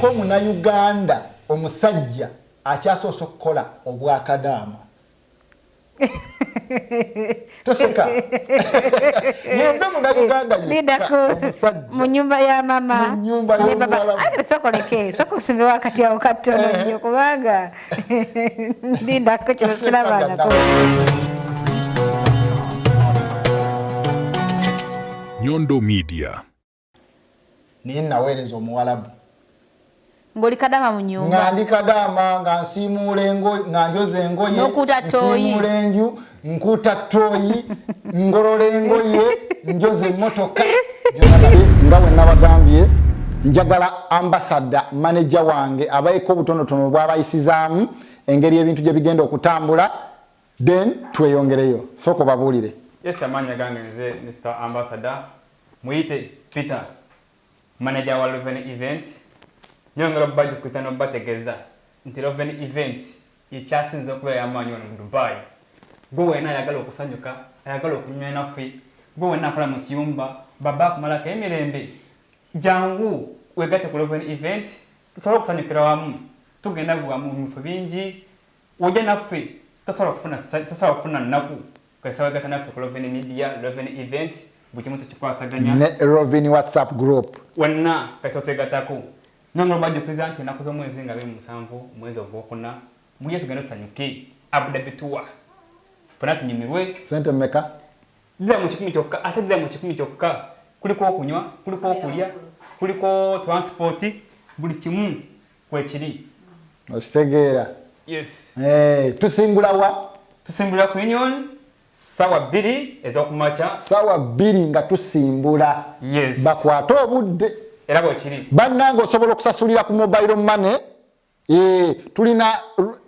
Yekka Omunnayuganda omusajja akyasoose okukola obwakadaama. Toseka, yenze Munnayuganda yekka Lindako. omusajja Mu nyumba ya mama. Mu nyumba ne baba. y'omuwalabu. Ate sokoleke, sooka osimbe wakati awo katono nnyo, kubanga lindako kino kirabangako. Nyondo Media. Naye naweereza Omuwalabu. Ng'oli kadama mu Nga nyumba. Ndi kadaama, nga nsiimuula engoye, nga njoza engoye. N'okuuta ttooyi. Nsiimuula enju, nkuuta ttooyi, ngolola engoye, njoza emmotoka. Nga bwe nabagambye, njagala Ambassador, manager wange, abaeko obutonotono bw'abayisizaamu engeri ebintu gye bigenda okutambula, then tweyongereyo. Sooka obabuulire. Yes, amannya gange nze Mr Ambassador, muyite Peter, manager wa Loven Event. Nyongera okubajjukiza n'okubategeeza nti Loven Event ekyasinze okubeera y'amaanyi wano mu Dubai. Gwe wena ayagala okusanyuka, ayagala okunywa naffe, gwe wena akola mu kiyumba, baba akumalako emirembe, jangu wegatte ku Loven Event tusobole okusanyukira wamu. Tugenda wamu mu bifo bingi, ojja naffe, tosobola kufuna nnaku. Kasita wegatta naffe ku Loven Media, Loven Event, buli kimu tukikwasaganya. Ne Rovin WhatsApp group. Wenna kasita otwegattako. Nongera obajjukiza nti ennaku z'omwezi nga 27 omwezi ogwokuna, mujje tugende tusanyuke Abu Dhabi tour, ffenna tunyumirwe. Sente mmeka? Dirham 100 kyokka, ate dirham 100 kyokka kuliko okunywa, kuliko okulya, kuliko transport, buli kimu kwekiri. Okitegeera? Yes. Tusimbula wa? Tusimbula ku Union sawa 2 ez'okumakya. Sawa 2 nga tusimbula. Yes. Bakwate obudde. Era bwekiri. Bannange, osobola okusasulira ku mobile money. Tulina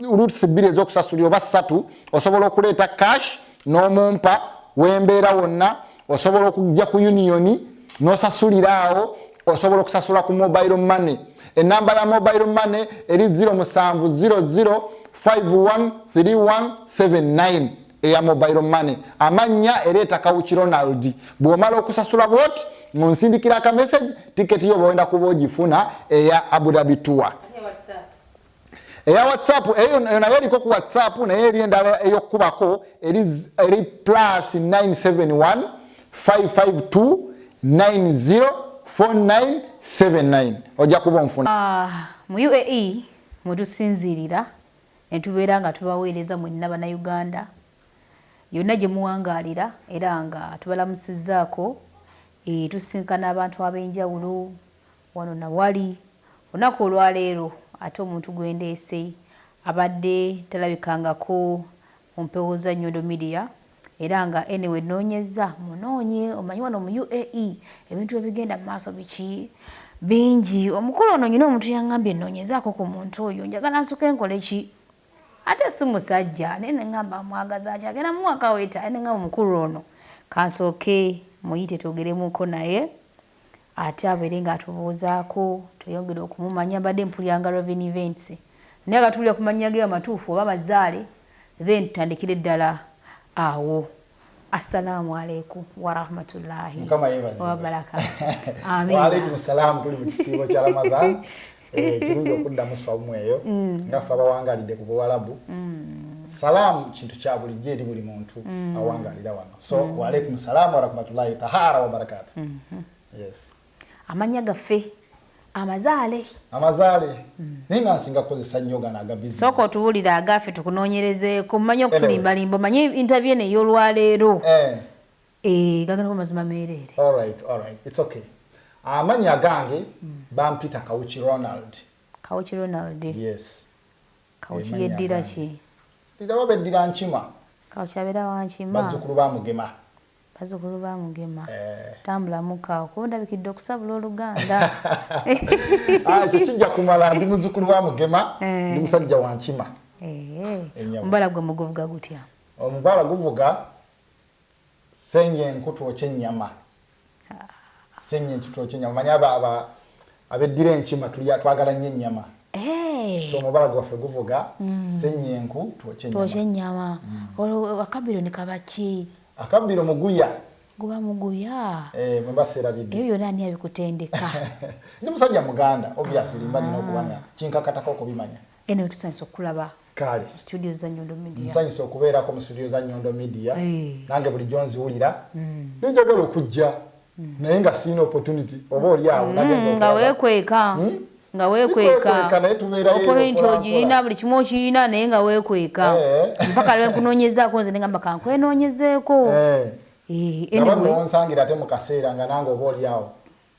routes 2 ez'okusasulira oba 3. Osobola okuleeta cash n'omumpa wembeera wonna, osobola okujja ku Union n'osasulira awo, osobola okusasula ku mobile money. Enamba ya mobile money eri 0700 513179 eya mobile money. Amannya ereeta Kawuki Ronald. Bw'omala okusasula bwoti ng'onsindikira aka message, tiketi yo bwenda kuba ogifuna eya Abu Dhabi tour. Eya WhatsApp eyo nayo eriko ku WhatsApp, naye eri endala ey'okukubako eri +971 552 904979. Ojja kuba onfuna. Ah, mu UAE mwe tusinziirira ne tubeera nga tubaweereza mwenna Bannayuganda yonna gye muwangaalira, era nga tubalamusizzaako. Tusinkana abantu ab'enjawulo wano nawali. Olunaku olwaleero ate omuntu gwendeese abadde talabikangako mu mpewo za Nyondo Media, era nga anyway noonyezza munoonye. Omanyi wano mu UAE ebintu ebigenda mu maaso biki bingi. Omukulu ono nyina omuntu yaŋŋambye nnoonyezaako ku muntu oyo, njagala nsooke nkole ki, ate si musajja, naye neŋŋamba mwagaza ki, agenda muwakaweta. Naye neŋŋamba omukulu ono kansooke muyite twogeremuko naye, ate abeere ng'atubuuzaako tweyongere okumumanya. Mbadde mpulyanga Rovin Events, naye nga tuwulira ku mannya ge amatuufu oba amazaale, then tutandikire ddala awo. Assalaamu aleikum warahmatullahi Mukama yeebazibwe. wabarakatu. Amiina. Waalaikum salaamu. Tuli mu kisiibo kya Ramadan. Kirungi okuddamu swawumu eyo nga ffe abawangalidde ku Buwalabu. Salaamu kintu kya bulijjo eri buli muntu awangalira wano, so waalaikum salaamu warahmatullahi tahara wabarakatu. Yes. Amannya gaffe amazaale? Amazaale, naye nga nsinga kukozesa nnyo gano aga business. Sooka otuwulire agaffe tukunoonyerezeeko. Mumanyi okutulimbalimba, omanyi interview eno ey'olwaleero. Gagenda kuba mazima meereere. Alright, it's okay. Amannya agange bampita Kawuki Ronald. Kawuki Ronald. Yes. Kawuki Amannya yeddira agange. ki? Ddira beddira Nkima. Kawuki abeera Wankima. Bazzukulu ba Mugema. Bazzukulu ba Mugema. Eh. Tambulamuka okuba ndabikidde okusabula Oluganda. Ah, ekyo kijja kumala. Ndi muzzukulu wa Mugema. Ndi musajja wa Nkima. Ennyabo. Omubala gwe muguvuga gutya? Omubala guvuga senye enku twokye ennyama, senye enku twokye ennyama. Manyi abeddira Enkima tulya, twagala nnyo ennyama. So omubala gwaffe guvuga senye enku twokye twokye ennyama. Ennyama. Olwo akabbiro ne kaba ki? Akabbiro muguya. Guba muguya. Bwe mba seerabidde. Ebyo byonna ani abikutendeka? Ndi musajja Muganda, obviously mba nina okubanya, kinkakatako okubimanya. Anyway, tusanyusa okukulaba. Kale. Mu studio za Nyondo Media. Nsanyusa okubeerako mu studio za Nyondo Media. Nange bulijjo nziwulira. Nenjagala okujja. Naye nga sirina opportunity oba oli awo nagenza Nga okulaba. weekweka. Nga weekweka. Sikwekweka, naye tubeerayo Opportunity mpola ogirina, mpola. buli kimu okirina, naye nga weekweka. Mpaka lwe nkunoonyezaako nze ne ngamba kankwenoonyezeeko. Naba Anyway. nonsangira ate mu kaseera nga nange oba oli awo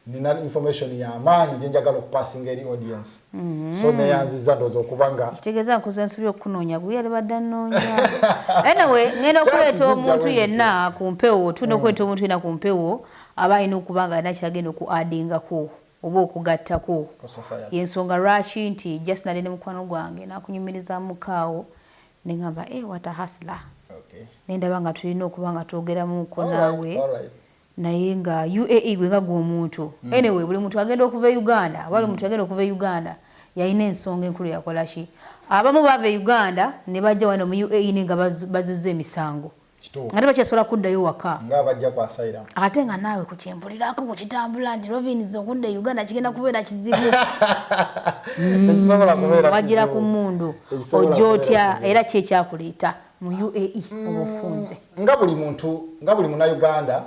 nina information y'amaanyi gye njagala okupasinga eri audience. So neyanziza ndowooza okuba nga Kitegeeza nkoze nsobi okunoonya, gwe yali badde annoonya. Anyway, ngenda okuleeta Chances omuntu zijja yenna ku mpewo, tulina okuleeta omuntu yenna ku mpewo aba alina okuba nga alina ky'agenda oku-addingako oba okugattako. Ku society. Y'ensonga lwaki nti just nali ne mukwano gwange n'akunyumirizaamuko awo ne ŋŋamba, what a hustler. Ne ndaba nga tulina okuba nga twogeramuko naawe. Naye nga UAE gwe nga gw'omuntu. Anyway, buli muntu agenda okuva e Uganda, oba buli muntu agenda okuva e Uganda yalina ensonga enkulu yakola ki. Abamu bava e Uganda ne bajja wano mu UAE ne nga bazuzza emisango. Nga tebakyasobola kuddayo waka. Nga bajja ku asylum. Ate nga naawe ku kyempulirako ku kitambula nti Rovins okudda e Uganda kigenda kubeera kizibu. Tekisobola kubeera Wagira kizibu. ku mmundu. Tekisobola Ojja kubeera otya kizibu. era ki ekyakuleeta mu UAE obufunze? Nga buli muntu, nga buli munnayuganda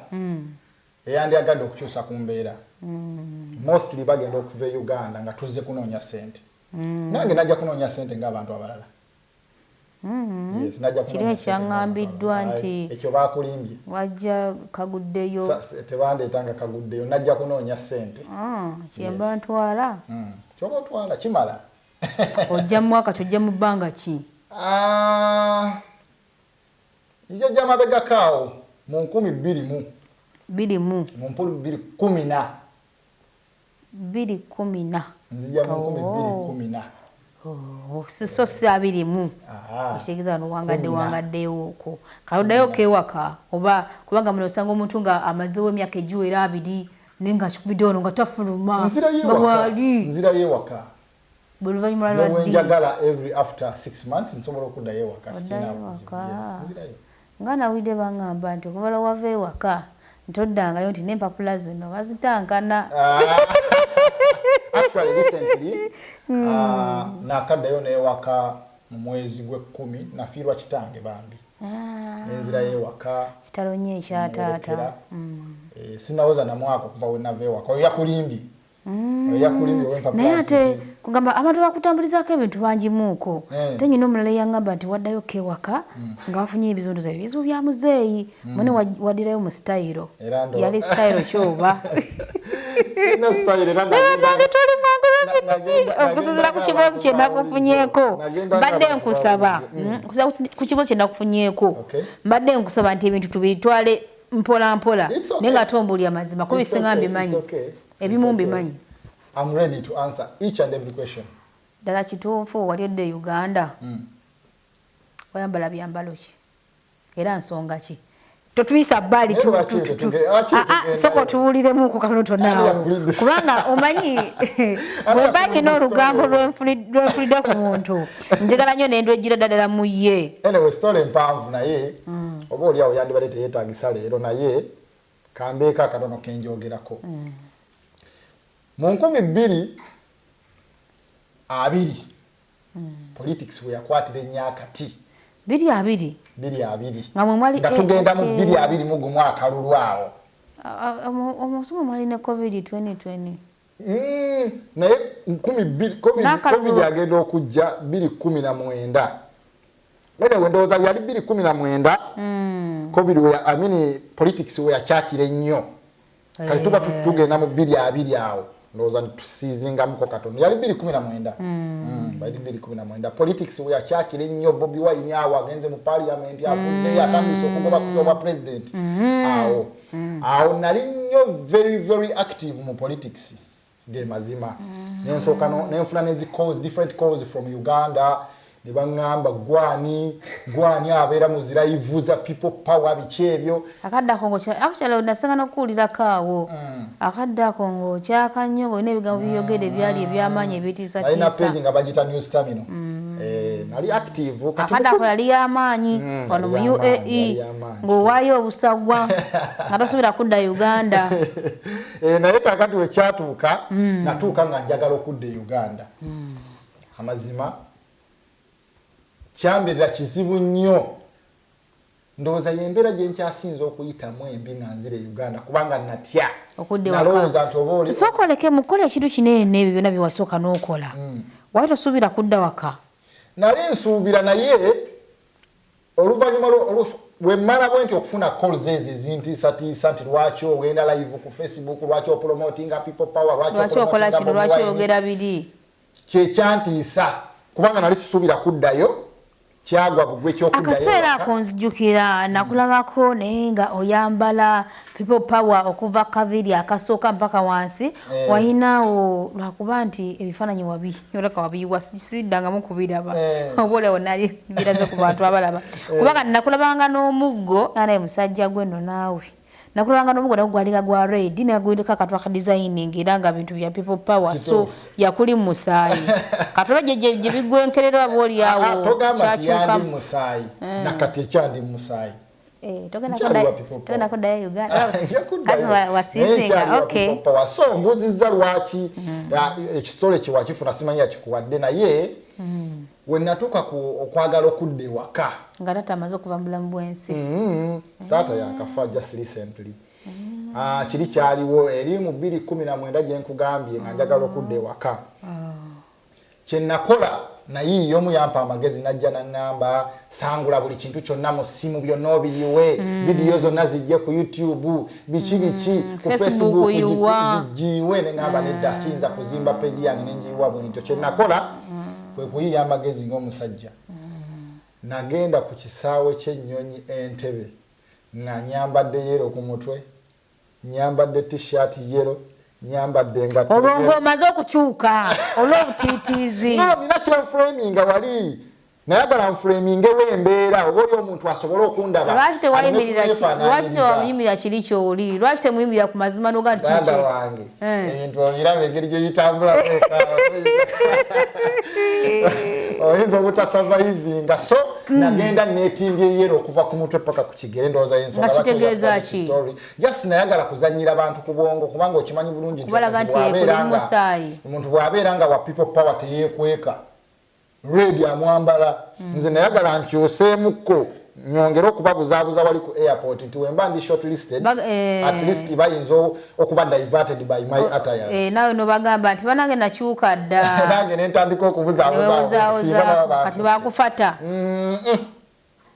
eyandyagadde okukyusa ku mbeera. Mostly bagenda okuva e Uganda nga tuzze kunoonya ssente. Nange najja kunoonya ssente ng'abantu abalala. Yes, najja Kiri kunoonya ssente ekyaŋŋambiddwa ng'abantu abalala. nti Aye, ekyo baakulimbye. Wajja kaguddeyo. Tebandeeta nga kaguddeyo, najja kunoonya ssente. Kyemba Yes. ntwala. Kyoba otwala kimala. Ojja mu mwaka ki, ojja mu bbanga ki? Njajja mabegako awo mu nkumi bbiri mu. Bbiri mu. Mu nkumi bbiri kumi na. Bbiri kumi na. Nzija mu nkumi bbiri kumi na. Oh, so si abiri mu. Ekitegeeza wano wangadde, Kumi na. wangaddeyo okwo. Kale oddayo kewaka oba kubanga muno osanga omuntu nga amazeewo emyaka egiwera abiri naye ng'akikubidde wano nga tafuluma, Nzirayo nga ewaka. bw'ali. Nzirayo ewaka. Buli luvannyuma lwa Ne bwe ddi? njagala every after 6 months nsobola okuddayo ewaka, Oddayo sikirina buzibu. ewaka. Yes, nzirayo. Nga nawulidde baŋŋamba nti okuva lwe wava ewaka ntoddangayo nti n'empapula zino bazitankana. Actually, recently, nakaddayo n'ewaka mu mwezi gw'ekkumi, nafiirwa kitange bambi. Nenzirayo ewaka. Kitalo nnyo ekya taata. Nneerekera. Sinawoza na mwaka okuva we nava ewaka. Oyo yakulimbye. Oyo yakulimbye ow'empapula Naye ate nti kugamba abantu bakutambulizaako ebintu bangimuuko. Ate nnyina omulala eyaŋŋamba nti waddayo ko ewaka nga wafunye ebizibu ndoza ebizibu bya muzeeyi. Mune waddirayo mu sitayiro. Era ndo- Yali sitayiro kyoba. Sirina sitayiro era Naye nagenda- bannange toli mwangu Robins. Okusinziira ku kibuuzo kye nakufunyeeko. Nagenda Mbadde ng'abantu nkusaba. babulijjo. Okusinziira ku kibuuzo kye nakufunyeeko. Mbadde nkusaba nti ebintu tubitwale mpola mpola. It's okay. Naye nga tombuulira mazima, kuba It's bisinga okay, mbimanyi. it's okay. Ebimu It's okay. mbimanyi. I'm ready to answer each and every question. Ddala kituufu wali odda e Uganda? Wayambala byambalo ki? Era nsonga ki? Totuyisa bbali Naye lwaki lwaki tugenda sooka yo? otuwuliremuko katonotono Ani awo. yakulidde? Kubanga omanyi, Ani bwe mba nnina yakulidde olugambo story? lwenfulidde ku muntu, njagala nnyo ne ndwejjira ddala mu ye. Anyway, story empanvu naye, oba oli awo yandibadde teyeetaagisa leero, naye kambeeko akatono ke njogerako. Mu nkumi bbiri abiri, politics we yakwatira ennyo akati. Bbiri abiri? Bbiri abiri. Nga mwe mwali Nga tugenda mu okay. bbiri abiri mu gumu akalulu awo. Omusomo mwali ne COVID 2020. Naye nkumi bbiri, N'akalulu. COVID agenda okujja bbiri kumi na mwenda. Anyway, ndowooza yali bbiri kumi na mwenda. COVID we ya, I mean, politics we yakyakira ennyo. Kale tuba tugenda mu bbiri abiri awo. Ndowooza tusiizingamuko katono. Yali bbiri kumi na mwenda. Yali bbiri kumi na mwenda. Politics we yakyakira ennyo, Bobi Wine awo agenze mu parliament, avuddeyo, atandise okugoba ku obwa president. Awo. Awo nali nnyo very, very active mu politics. Ge mazima. Nensooka nenfuna nezi calls, different calls from Uganda. Ne baŋŋamba gwani abeera mu zi live za people power biki ebyo. Akadde ako actually nasinga n'okuwulirako awo. Akadde ako ng'okyaka nnyo, ng'olina ebigambo by'oyogera ebyali eby'amaanyi ebitiisatiisa. Balina page nga bagiyita News Terminal. Nali active. Akadako yali y'amaanyi wano mu UAE ng'owaayo obusagwa nga tosobola kudda Uganda. Naye kakati we kyatuuka, natuuka nga njagala okudda e Uganda. Amazima kyambeerera kizibu nnyo. Ndowooza y'embeera gye nkyasinze okuyitamu embi nga nzira e Uganda, kubanga natya. Nalowooza nti oba oli sooka oleke mukola ekintu kinene n'ebyo byonna bye wasooka n'okola. Wali tosuubira kudda waka? Nali nsuubira, naye oluvannyuma bwe mmala bwe nti okufuna calls ezo ezintiisatiisa nti lwaki ogenda live ku Facebook, lwaki opromotinga People Power, lwaki okola kino, lwaki oyogera biri, kyekyantiisa, kubanga nali sisuubira kuddayo. Kyagwa bugwe kyokuddayo. Akaseera ako nzijukira nakulabako naye nga oyambala People Power okuva kaviri akasooka mpaka wansi. Wayinaawo lwakuba nti ebifaananyi wabi olaka wabiyiwa, siddangamu kubiraba, oba oliawo nali biraze ku bantu abalaba, kubanga nakulabanga n'omuggo naye musajja gwe nno naawe nakulabanga n'omuggo nagwo gwalinga gwa red naguliko akatwa ka designing era nga bintu bya People Power, so yakuli musaayi katula gye bigwenkerera oba oliawo kyakyukamu musaayi nakati ekyandi musaayi. Togenda kuddayo Uganda kati wasiisinga. Okay, so mbuuzizza lwaki ekisole kye wakifuna, simanyi yakikuwadde, naye we natuuka okwagala okudda ewaka nga taata amaze okuva mu bulamu bw'ensi. Taata yakafa just recently. Kiri kyaliwo eri mu 2019 gye nkugambye nga njagala okudda ewaka. Kye nakola, naye omu yampa amagezi, najja naŋŋamba sangula buli kintu kyonna mu ssimu, byonna obiyiwe, vidiyo zonna zijje ku YouTube, biki biki ku Facebook giyiwe. Neŋŋamba nedda, siyinza kuzimba page yange nengiyiwa bwentyo. Kyenakola kwe kuyiya amagezi ng'omusajja. Nagenda ku kisaawe ky'ennyonyi Entebbe nga nyambadde yellow ku mutwe, nyambadde T-shirt yellow, nyambadde engatto. Olwo ng'omaze okukyuka olw'obutiitiizi. No, nina kyenframinga wali, nayagala nframingewo embeera oba oli omuntu asobole okundaba. Lwaki tewayimirira kiri kyoli? Lwaki temuyimirira ku mazima noga nti Muganda wange, ebintu obiraba engeri gye bitambula, oyinza obutasurvivinga. So nagenda netimbye yellow okuva ku mutwe paka ku kigere. Ndowooza yensonga kitegeeza ki? Just nayagala kuzanyira bantu ku bwongo, kubanga okimanyi bulungi nti omuntu bw'abeera nga wa People Power teyeekweka, red amwambala. Nze nayagala nkyuseemukko nyongere okubabuzaabuza wali ku airport nti wemba ndi shortlisted, at least bayinza okuba diverted by my attires. Naawe nobagamba nti banange nakyuka dda. Nange nentandika okubuzaabuza. Kati bakufata.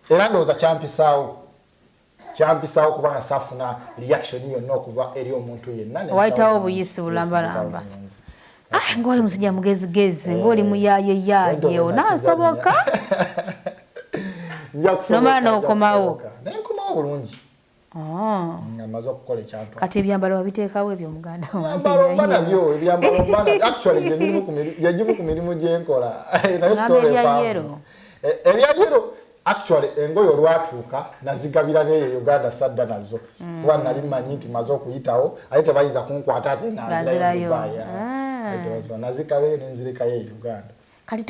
Era ndowooza kyampisaawo kubanga saafuna reaction yonna okuva eri omuntu yenna. Wayitawo obuyisi bulambalamba. Ah, ng'oli musajja mugezigezi, ng'oli muyaaye onaasoboka nomala n'okomawo. Nenkomawo bulungi nga maze okukola ekyantu. Kati ebyambalo wabiteekawo ebyo, muganda? Ebyambalo mba nabyo, ebyambalo mba nabyo. Actually gyegimu ku mirimu gyenkola. Naye story ebya yellow. Ebya yellow, actually engoye olwatuuka nazigabira neyo Uganda, sadda nazo kuba nali mmanyi nti maze okuyitawo ate tebayinza kunkwata ate nga nzirayo Dubai. Nazikabeyo nenzirekayo e Uganda. Kati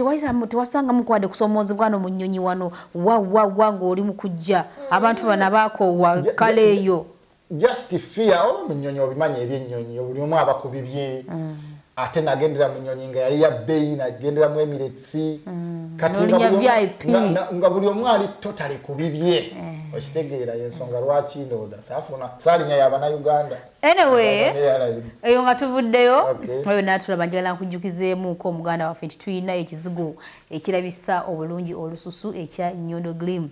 tewasangamu kwadde kusomoozebwa no mu nnyonyi wano wa wa wa ng'oli mu kujja, abantu bano abaakoowa kale eyo? Just fear oba mu nnyonyi, obimanyi ebyennyonyi, buli omu aba ku bibye. Ate nagendera mu nnyonyi nga yali ya bbeeyi, nagendera mu Emirates. Kati N'olinnya VIP. Nga buli omu ali totally ku bibye, okitegeera? Yensonga lwaki ndowooza saafuna saalinya yabannayuganda. Anyway, Airline. Eyo nga tuvuddeyo. Okay. Oyo naatulaba, njagala nkujjukizeemuko omuganda waffe nti tulina ekizigo ekirabisa obulungi olususu ekya Nyondo Glim,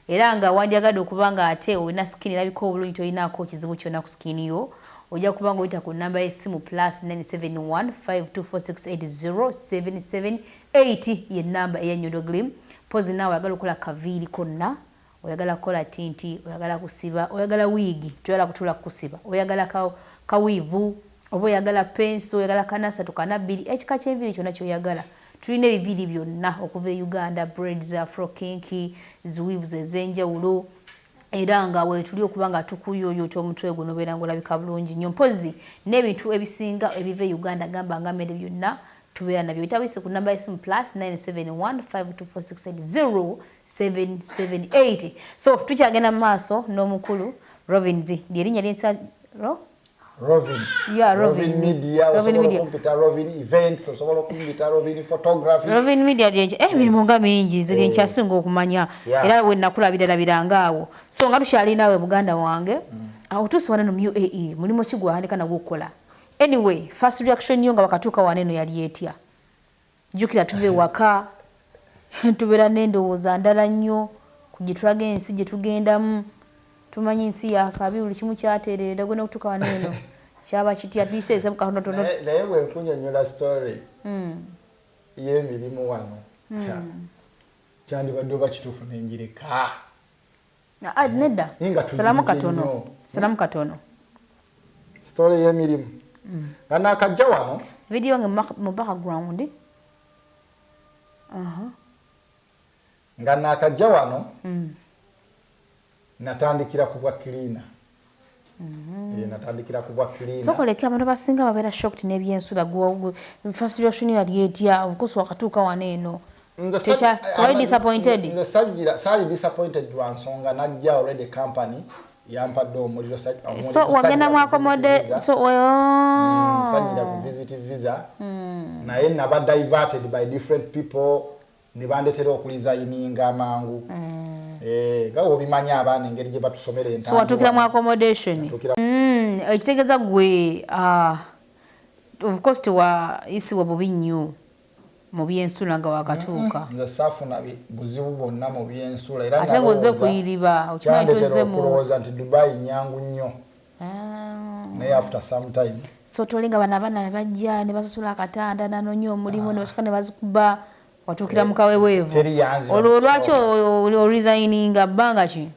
era nga wandyagadde okuba nga ate olina skin erabika obulungi, tolinaako kizibu kyonna ku skin yo, ojja kuba nga oyita ku namba y'essimu +971 524680778, ye namba eya Nyondo Glim. Pozi naawe oyagala okukola kaviiri konna, oyagala kukola tint, oyagala kusiba, oyagala wiigi, toyagala kutuula kukusiba, oyagala kaweave oba oyagala penso, oyagala kanasatu, kana bbiri, ekika ky'enviiri kyonna kyoyagala, tulina ebiviiri byonna okuva e Uganda, braids, afro, kinky, ziweaves ez'enjawulo, era nga wetuli okuba nga tukuyoyota omutwe gwo nobeera nga olabika bulungi nnyo. Mpozi n'ebintu ebisinga ebiva e Uganda, gamba nga mmere, byonna Tubeera nabyo bitawisi ku namba y'essimu +971 524680778. So tukyagenda mu maaso n'omukulu Rovins, lyerinnya lyensa ro Rovin. Yeah, Rovin. Rovin Media, Rovin osobola Media. okumpita Rovin Events, osobola okumpita Rovin Photography. Rovin Media lyenki emirimu nga mingi nze lyenkyasinga okumanya. Era we nakulabiralabiranga awo. So nga tukyalinawe muganda wange, awo tuuse wano mu UAE, mulimu ki gw'ahandika nagwo okukola? Anyway, first reaction yo nga wakatuuka wano eno yali etya? Jjukira tuva ewaka, tubeera n'endowooza ndala nnyo ku gye tulaga ensi gye tugendamu. Tumanyi nsi yakabi, buli kimu kyatereera, gwe n'okutuuka wano eno kyaba kitya? Tuyiseese mu katonotono. Naye bwe nkunyonnyola story y'emirimu wano, kyandibadde oba kituufu nenjireka. Ah, nedda. Naye nga tuyiridde Salamu katono. nnyo. Salamu katono. Story y'emirimu nga naakajja wano. Video wange mu background. Nga naakajja wano, natandikira ku bwa cleaner. Natandikira ku bwa cleaner. Sokoleke abantu abasinga babeera shocked n'ebyensula. First reaction yali etya? Of course wakatuuka wano eno. Nze Tewali disappointed? Nze sajjira, saali disappointed lwa nsonga najja already company yampadde omuliro, So wagenda sajjira mu ku accommodate, visit visa. so, oh. Sajjira ku visit visa, naye naba diverted by different people ne bandetera okuresigninga amangu. Nga obimanyi abaana engeri gye batusomera entambi So watuukira mu wano. accommodation. Natuukira Ekitegeeza gwe, of course tewayisibwa bubi nnyo mu byensula nga wakatuuka. Nze saafuna buzibu bwonna mu byensula, era Ate ng'ozze nalowooza kuyiriba, okimanyi kyandetera tozze mu okulowooza nti Dubai nyangu nnyo. Naye after some time So tolinga bano abaana ne bajja ne basasula akatanda n'anoonya omulimu ne basooka ne bazikuba, watuukira mu kaweweevu. Teri yanziba Olwo mu lwaki kusooka. oresigninga bbanga ki?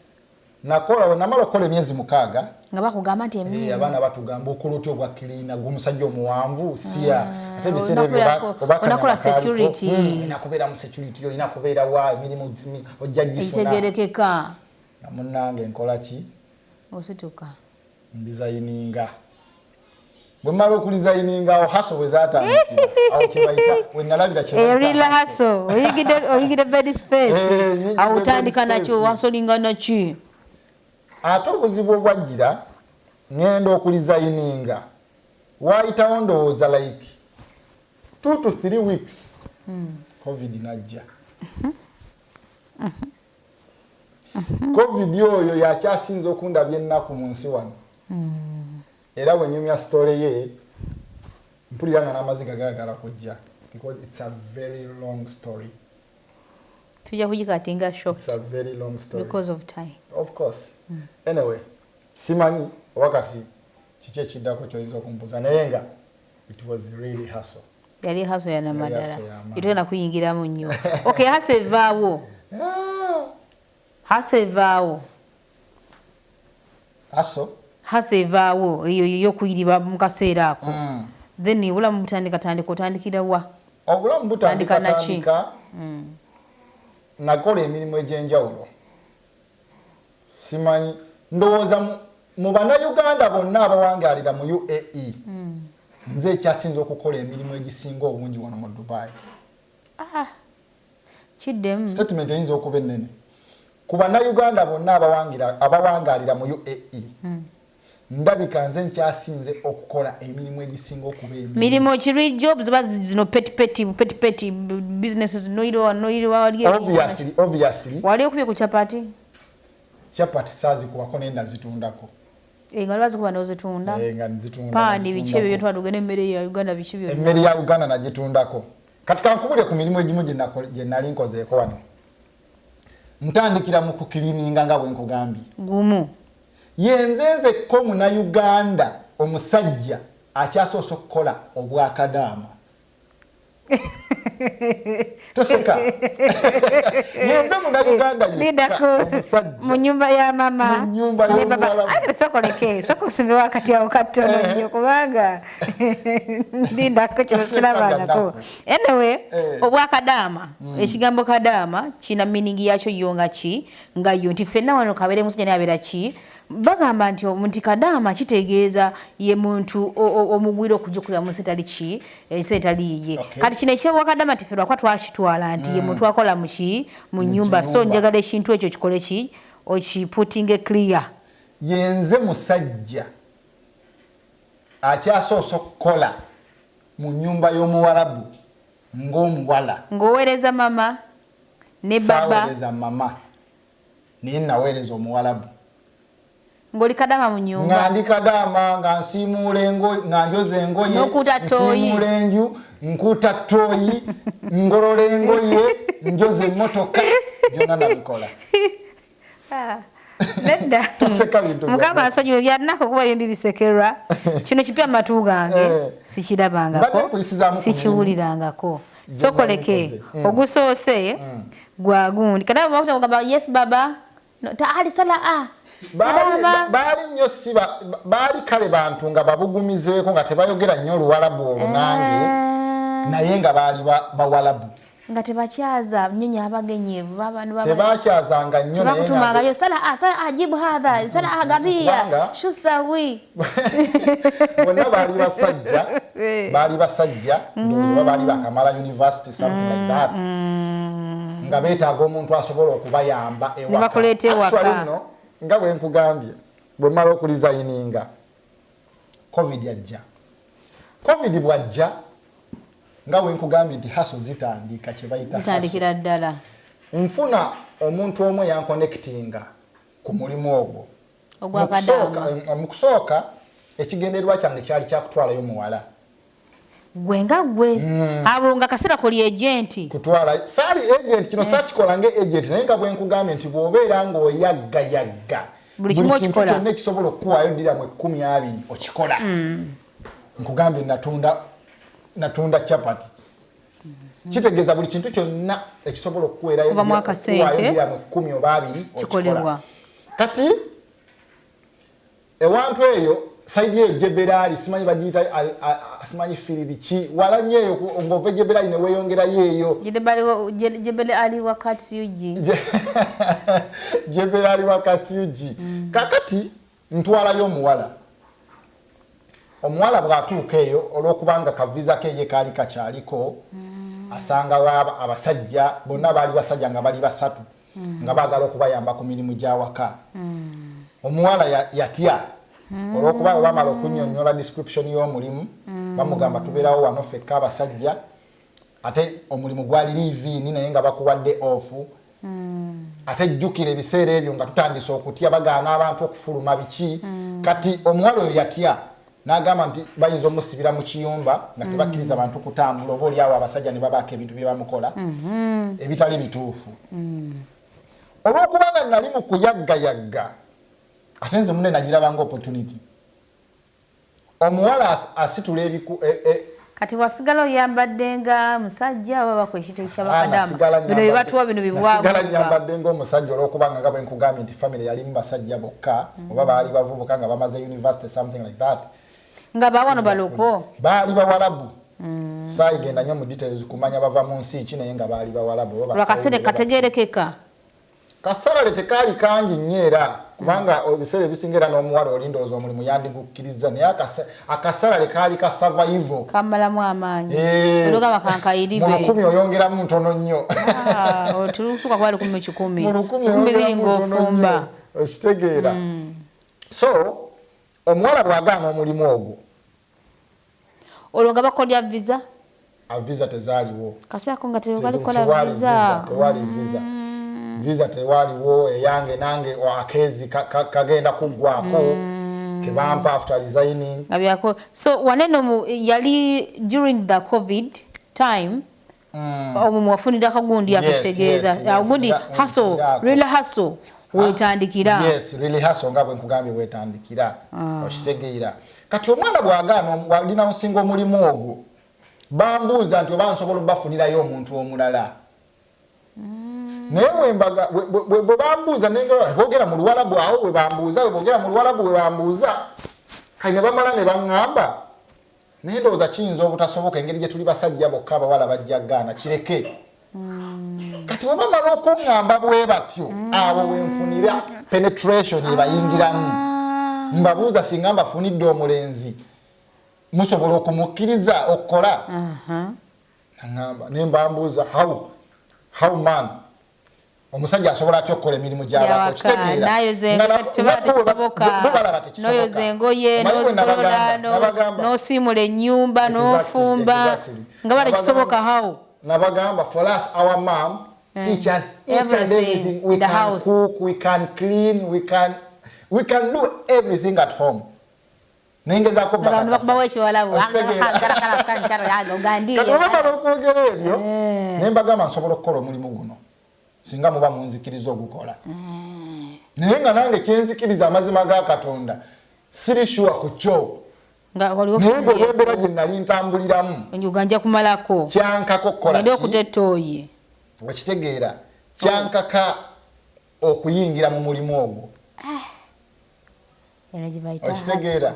Nakola, we namala okukola emyezi 6. Nga bakugamba nti emyezi Abaana batugamba okola otya obwa cleaner gw'omusajja omuwanvu siya, ate ebiseera ebyo oba Onakola kanyama kaaliko. security. Olina kubeera mu security, olina kubeera wa emirimu ojja gifuna. Ekitegerekeka. Nga munnange nkola ki? Osituka. Ndesigninga. Bwe mmala okuresigninga, awo hustle bwe zaatandikira, awo kye bayita we nalabira kye bayita Real hustle. hustle. Oyingidde bed space. Nyingidde Awo bed otandika nakyo, space. wasolinga naki? Ate obuzibu obwajjira, ŋŋenda okuresigninga, waayitawo ndowooza like 2 to 3 weeks, COVID najja. COVID oyo yakyasinze okundabya ennaku mu nsi wano. Era bwe nyumya story ye mpulira nga n'amaziga gaagala kujja, because it's a very long story. Tujja kugikatinga short. It's a very long story. Because of time. Of course. Anyway, simanyi oba kati kiki ekiddako ky'oyinza okumbuuza, naye nga it was really hustle. Yali hustle ya namaddala. Yali hustle y'amaanyi. Etugenda kuyingiramu nnyo. Okay, hustle evaawo. Hustle evaawo. Hustle? Hustle evaawo eyo ey'okuyiriba mu kaseera ako. Then obulamu butandika tandika, otandikira wa? Obulamu butandika Tandika na ki? tandika. Nakola emirimu egy'enjawulo. Simanyi, ndowooza mu bannayuganda bonna abawangaalira mu UAE, nze ekyasinze okukola emirimu egisinga obungi wano mu Dubai. Kiddemu. Statement eyinza okuba ennene. Ku bannayuganda bonna abawangaalira mu UAE, ndabika nze nkyasinze okukola emirimu egisinga okuba emingi. Mirimu kiri jobs oba zino petty petty, petty petty businesses, noyiriwa, noyiriwa, wali eri Obviously, obviously. Wali okubye ku chapati? Chapati saazikubako, naye nazitundako. Nga lwazikuba n'ozitunda? Nga nzitunda, Paani, biki ebyo nazitundako. byetwala tugenda emmere ya Uganda, biki byonna? Emmere ya Uganda nagitundako. Kati kankubulire ku mirimu egimu gye nali nkozeeko wano. Ntandikira mu kucleaninga nga bwe nkugambye. Gumu. Yenze nzekko munnayuganda omusajja akyasoose okukola obwakadaama. Toseka, yenze Munnayuganda yekka mu nyumba ya mama. Mu nyumba y'omuwalabu. Ate sokoleke, sokosimbe wakati awo katono nnyo, kubanga ndindako kino kirabangako. Anyway, obwakadaama, ekigambo kadaama kina meaning yakyo yo nga ki, nga yo nti ffenna wano kabeere musajja naye abeera ki, bagamba nti kadaama kitegeeza ye muntu omugwira okujja okulya mu nsi etali ki, ensi etali yiye. Kati kino ekyobwakadaama nti ffe lwakuba twakitwala nti ye muntu akola mu ki, mu nnyumba. So njagala ekintu ekyo kikole ki, okiputinge clear. Yenze musajja akyasoose okukola mu nnyumba y'omuwalabu ng'omuwala. Ng'oweereza mama ne baba. Saaweereza mama, naye naweereza omuwalabu. Ng'oli kadaama mu nnyumba. Nga ndi kadaama, nga nsiimuula engoye, nga njoza engoye, N'okuuta ttooyi. nsiimuula enju, nkuuta ttooyi, ngolola engoye, njoza emmotoka, byonna nabikola. Ah, nedda. Toseka bintu bya Mukama asonyiwe, bya nnaku kuba byombi bisekerwa. Kino kipya mu matu gange, sikirabangako, Mbadde nkuyisizaamu ku mirimu. sikiwulirangako. Gye Sokoleke, nali nkoze. Ogusoose gwa gundi. Kadaama bakugamba yes baba, no, taali sala a. Kadaama. Baali nnyo si baali kale bantu nga babugumizeeko, nga tebayogera nnyo oluwalabu olwo nange, naye nga baali bawalabu. Nga tebakyaza nnyo abagenyi, Tebakyazanga nnyo, naye nga tebakutumangayo sala a, sala a, jibu hadha, sala a, gabiya, Kubanga shusawi. bonna baali basajja, baali basajja, ndowooza oba baali bakamala university, something like that, nga beetaaga omuntu asobola okubayamba ewaka. Ne bakuleeta ewaka. Actually nno, nga bwe nkugambye, bwe mmala okuresigninga, COVID ajja. COVID bw'ajja, nga bwe nkugambye nti hustle zitandika, kye bayita hustle. Zitandikira ddala. Nfuna omuntu omu eyanconnectinga ku mulimu ogwo. Ogwa Mu kadaama. Kusooka ekigendererwa kyange kyali kyakutwalayo muwala. Gwe nga gwe. Abo nga kaseera koli agent. Kutwala, saali agent, kino saakikola nga agent, naye nga bwe nkugambye nti bw'obeera ng'oyaggayagga, Buli kimu buli kintu okikola. kyonna ekisobola okukuwaayo ddiramu ekkumi abiri okikola. Nkugambye natunda chapati. Kitegeeza buli kintu kyonna ekisobola okukuweerayo Kuva mu akasente. okukuwaayo ddiramu 10 oba 20 okikola. Kikolebwa. Kati ewantu eyo side eyo Jebel Ali, simanyi bagiyita, simanyi firi biki, wala nnyo eyo ng'ova Jebel Ali ne weeyongerayo eyo. Jebel Ali wakati UG. Jebel Ali wakati UG. Kakati ntwalayo omuwala. Omuwala bw'atuuka eyo, olw'okubanga kaviza ke ye kaali kakyaliko, asanga abasajja bonna baali basajja nga bali basatu, nga baagala okubayamba ku mirimu gy'awaka. Omuwala yatya olw'okuba bwe bamala okunnyonnyola description y'omulimu, bamugamba tubeerawo wano ffekka abasajja, ate omulimu gwali live-in naye nga bakuwadde off. Ate jjukira ebiseera ebyo nga tutandise okutya, bagaana abantu okufuluma biki. Kati omuwala oyo yatya n'agamba nti bayinza omusibira mu kiyumba nga tebakkiriza bantu kutambula, oba oliawo abasajja ne babaako ebintu bye bamukola ebitali bituufu. Olw'okubanga nali mu kuyaggayagga, ate nze munne nagirabanga opportunity. Omuwala asitula ebiku, Kati wasigala oyambadde nga musajja oba bakuwa ekintu ekyabakadaama? Nasigala Bino bye batuwa, bino nasigala bibwaguuga. nyambadde ng'omusajja, olw'okubanga nga bwe nkugambye nti family yalimu basajja bokka, oba baali bavubuka nga bamaze university, something like that. Nga bawano baloko? Baali bawalabu. Saayigenda nnyo mu details kumanya bava mu nsi ki, naye nga baali bawalabu oba Lwakaseere Basaudi oba kategerekeka. Kasalale tekaali kangi nnyo era, kubanga ebiseera ebisinga era n'omuwala oli ndowooza omulimu yandigukkiriza, naye akasalale kaali ka survival. Kamalamu amaanyi. Olugamba kankayiribe. Mu 1,000 oyongeramu ntono nnyo. Ah, tulusuka kuba lukumi kikumi. Mu lukumi 2,000 oyongeramu ntono ng'ofumba. nnyo. Okitegeera? So omuwala bw'agaana omulimu ogwo, Olwo nga bakolya visa? A visa tezaaliwo. Kaseerako nga tebalikola Tewali visa. visa, tewali visa. Visa tewaliwo eyange, nange akeezi kagenda kuggwako kebampa after resigning. Nga byako. So waneno yali during the COVID time. Omwo mwafunira akagundi ako, Yes, kitegeeza. yes. Agundi hustle, Ngako. real hustle wetandikira. Yes, really hustle nga bwe nkugambye wetandikira. Okitegeera? Kati omwana bw'agaana, walina nsinga omulimu ogwo. Bambuuza nti oba nsobola obafunirayo omuntu omulala. Naye bwe bambuuza, boogera mu Luwalabu awo, bwe bambuuza, bwe boogera mu Luwalabu, bwe bambuuza kati ne bamala ne baŋŋamba, naye ndowooza kiyinza obutasoboka engeri gye tuli basajja bokka, abawala bajja gaana, kireke. Kati bwe bamala okuŋŋamba bwe batyo, awo wenfunira penetration ebayingiramu. Mbabuuza, singa mbafunidde omulenzi, musobola okumukkiriza okukola? Naŋŋamba, ne mbambuuza, how man, omusajja asobola atya okukola emirimu gy'awaka? N'oyoza engoye, n'ozigolola, n'osiimula ennyumba, n'ofumba, nga ba tekisoboka, how? Nabagamba, for us, our mom teach us each and everything. We the can house. cook, we can clean, we can do everything at home. Nengezaako. Bakubawo ekiwalabu. Kati olwamala okwogera ebyo, ne mbagamba, nsobola okukola omulimu guno singa muba munzikiriza ogukola, naye nga nange kyenzikiriza, amazima ga Katonda, siri sure ku kyo, naye ngaolwembeera gye nali ntambuliramu, nja kumalako. Kyankaka okukola. Ngende okuta ettooyi. Okitegeera, kyankaka okuyingira mu mulimu ogwo. Okitegeera,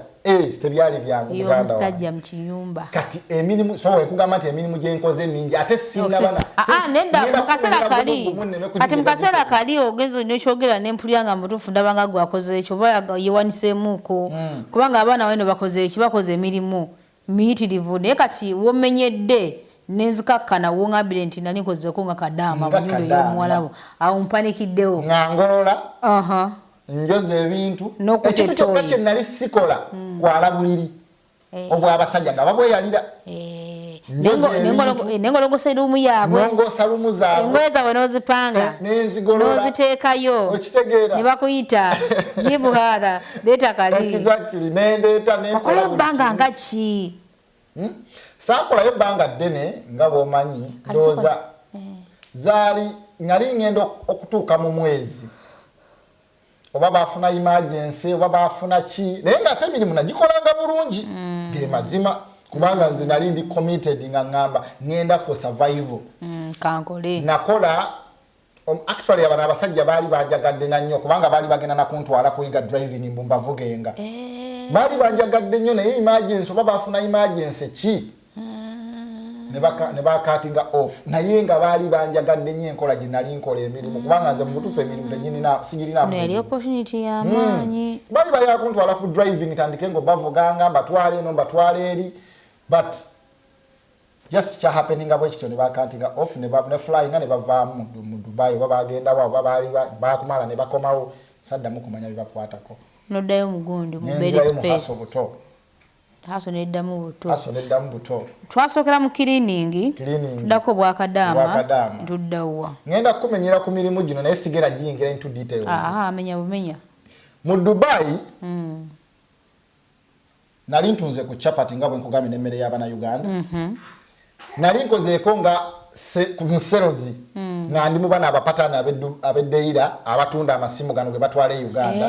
tebyali byangu. Omusajja mu kiyumba. Kati emirimu, so wenkugamba nti emirimu gyenkoze mingi, ate sinabana. Nedda, mukaseera kali, kati mukaseera kali ogenza nekyogera nempulira nga mutuufu, ndabanga gwakoze ekyo oba yewaniseemuuko, kubanga abaana weno bakoze eki, bakoze emirimu miyitirivu. Naye kati womenyedde nenzikakkana, woŋambire nti nali nkozeko nga kadaama mu nyumba ey'omuwalabu, awo mpanikiddewo. Nga ngolola, njoza ebintu, ekintu kyokka kye nali sikola kwala buliri obwabasajja nga babweyalira. Nengologosa eruumu yaabwe. Nongoosa lumu zaabwe. Engoye zaabwe n'ozipanga. Nenzigolola. N'oziteekayo. Okitegeera? Ne bakuyita, jibuhara, leeta kali. Exactly, nendeeta. Okolayo ebbanga nga ki? Saakolayo ebbanga ddene, nga bw'omanyi, ndowooza zaali nali ngenda okutuuka mu mwezi, oba bafuna emergency oba bafuna ki, naye ngaate emirimu nagikolanga bulungi, ge mazima, kubanga nze nali ndi committed, nga ŋŋamba ŋŋenda for survival. Kankole. Nakola actually abano abasajja baali banjagadde nannyo, kubanga baali bagenda nakuntwala kuyiga driving, mbu mbavugenga. Baali banjagadde nnyo, naye emergency, oba bafuna emergency ki, ne bacuttinga off. Naye nga baali banjagadde nnyo enkola gye nali nkola emirimu, kubanga nze mu butuufu emirimu sigirina. Eno yali opportunity y'amaanyi. Baali bayala kuntwala ku driving, tandike nga bavuganga, mbatwala eno, mbatwala eri, but just kyahappeninga bwe kityo, ne bacuttinga off, ne flyinga ne bavaamu mu Dubai, oba bagendawo, oba baali bakumala ne bakomawo, saddamu kumanya bibakwatako. Noddayo mugundi mu bed. Nenzirayo mu hustle. Space. Buto. Hustle neddamu buto. Hustle neddamu buto. Twasookera mu cleaning. Cleaning. Tuddako bwakadaama. Bwakadaama. Tuddawa? Ngenda kumenyera ku mirimu gino, naye sigera giyingira into details. Aha, amenya bumenya. Mu Dubai nali ntunze ku chapati, nga bwe nkugambye, n'emmere y'abannayuganda. Nali nkozeeko nga mu sales, nga ndi mu bana abapataani ab'eddeira abatunda amasimu gano ge batwala e Uganda.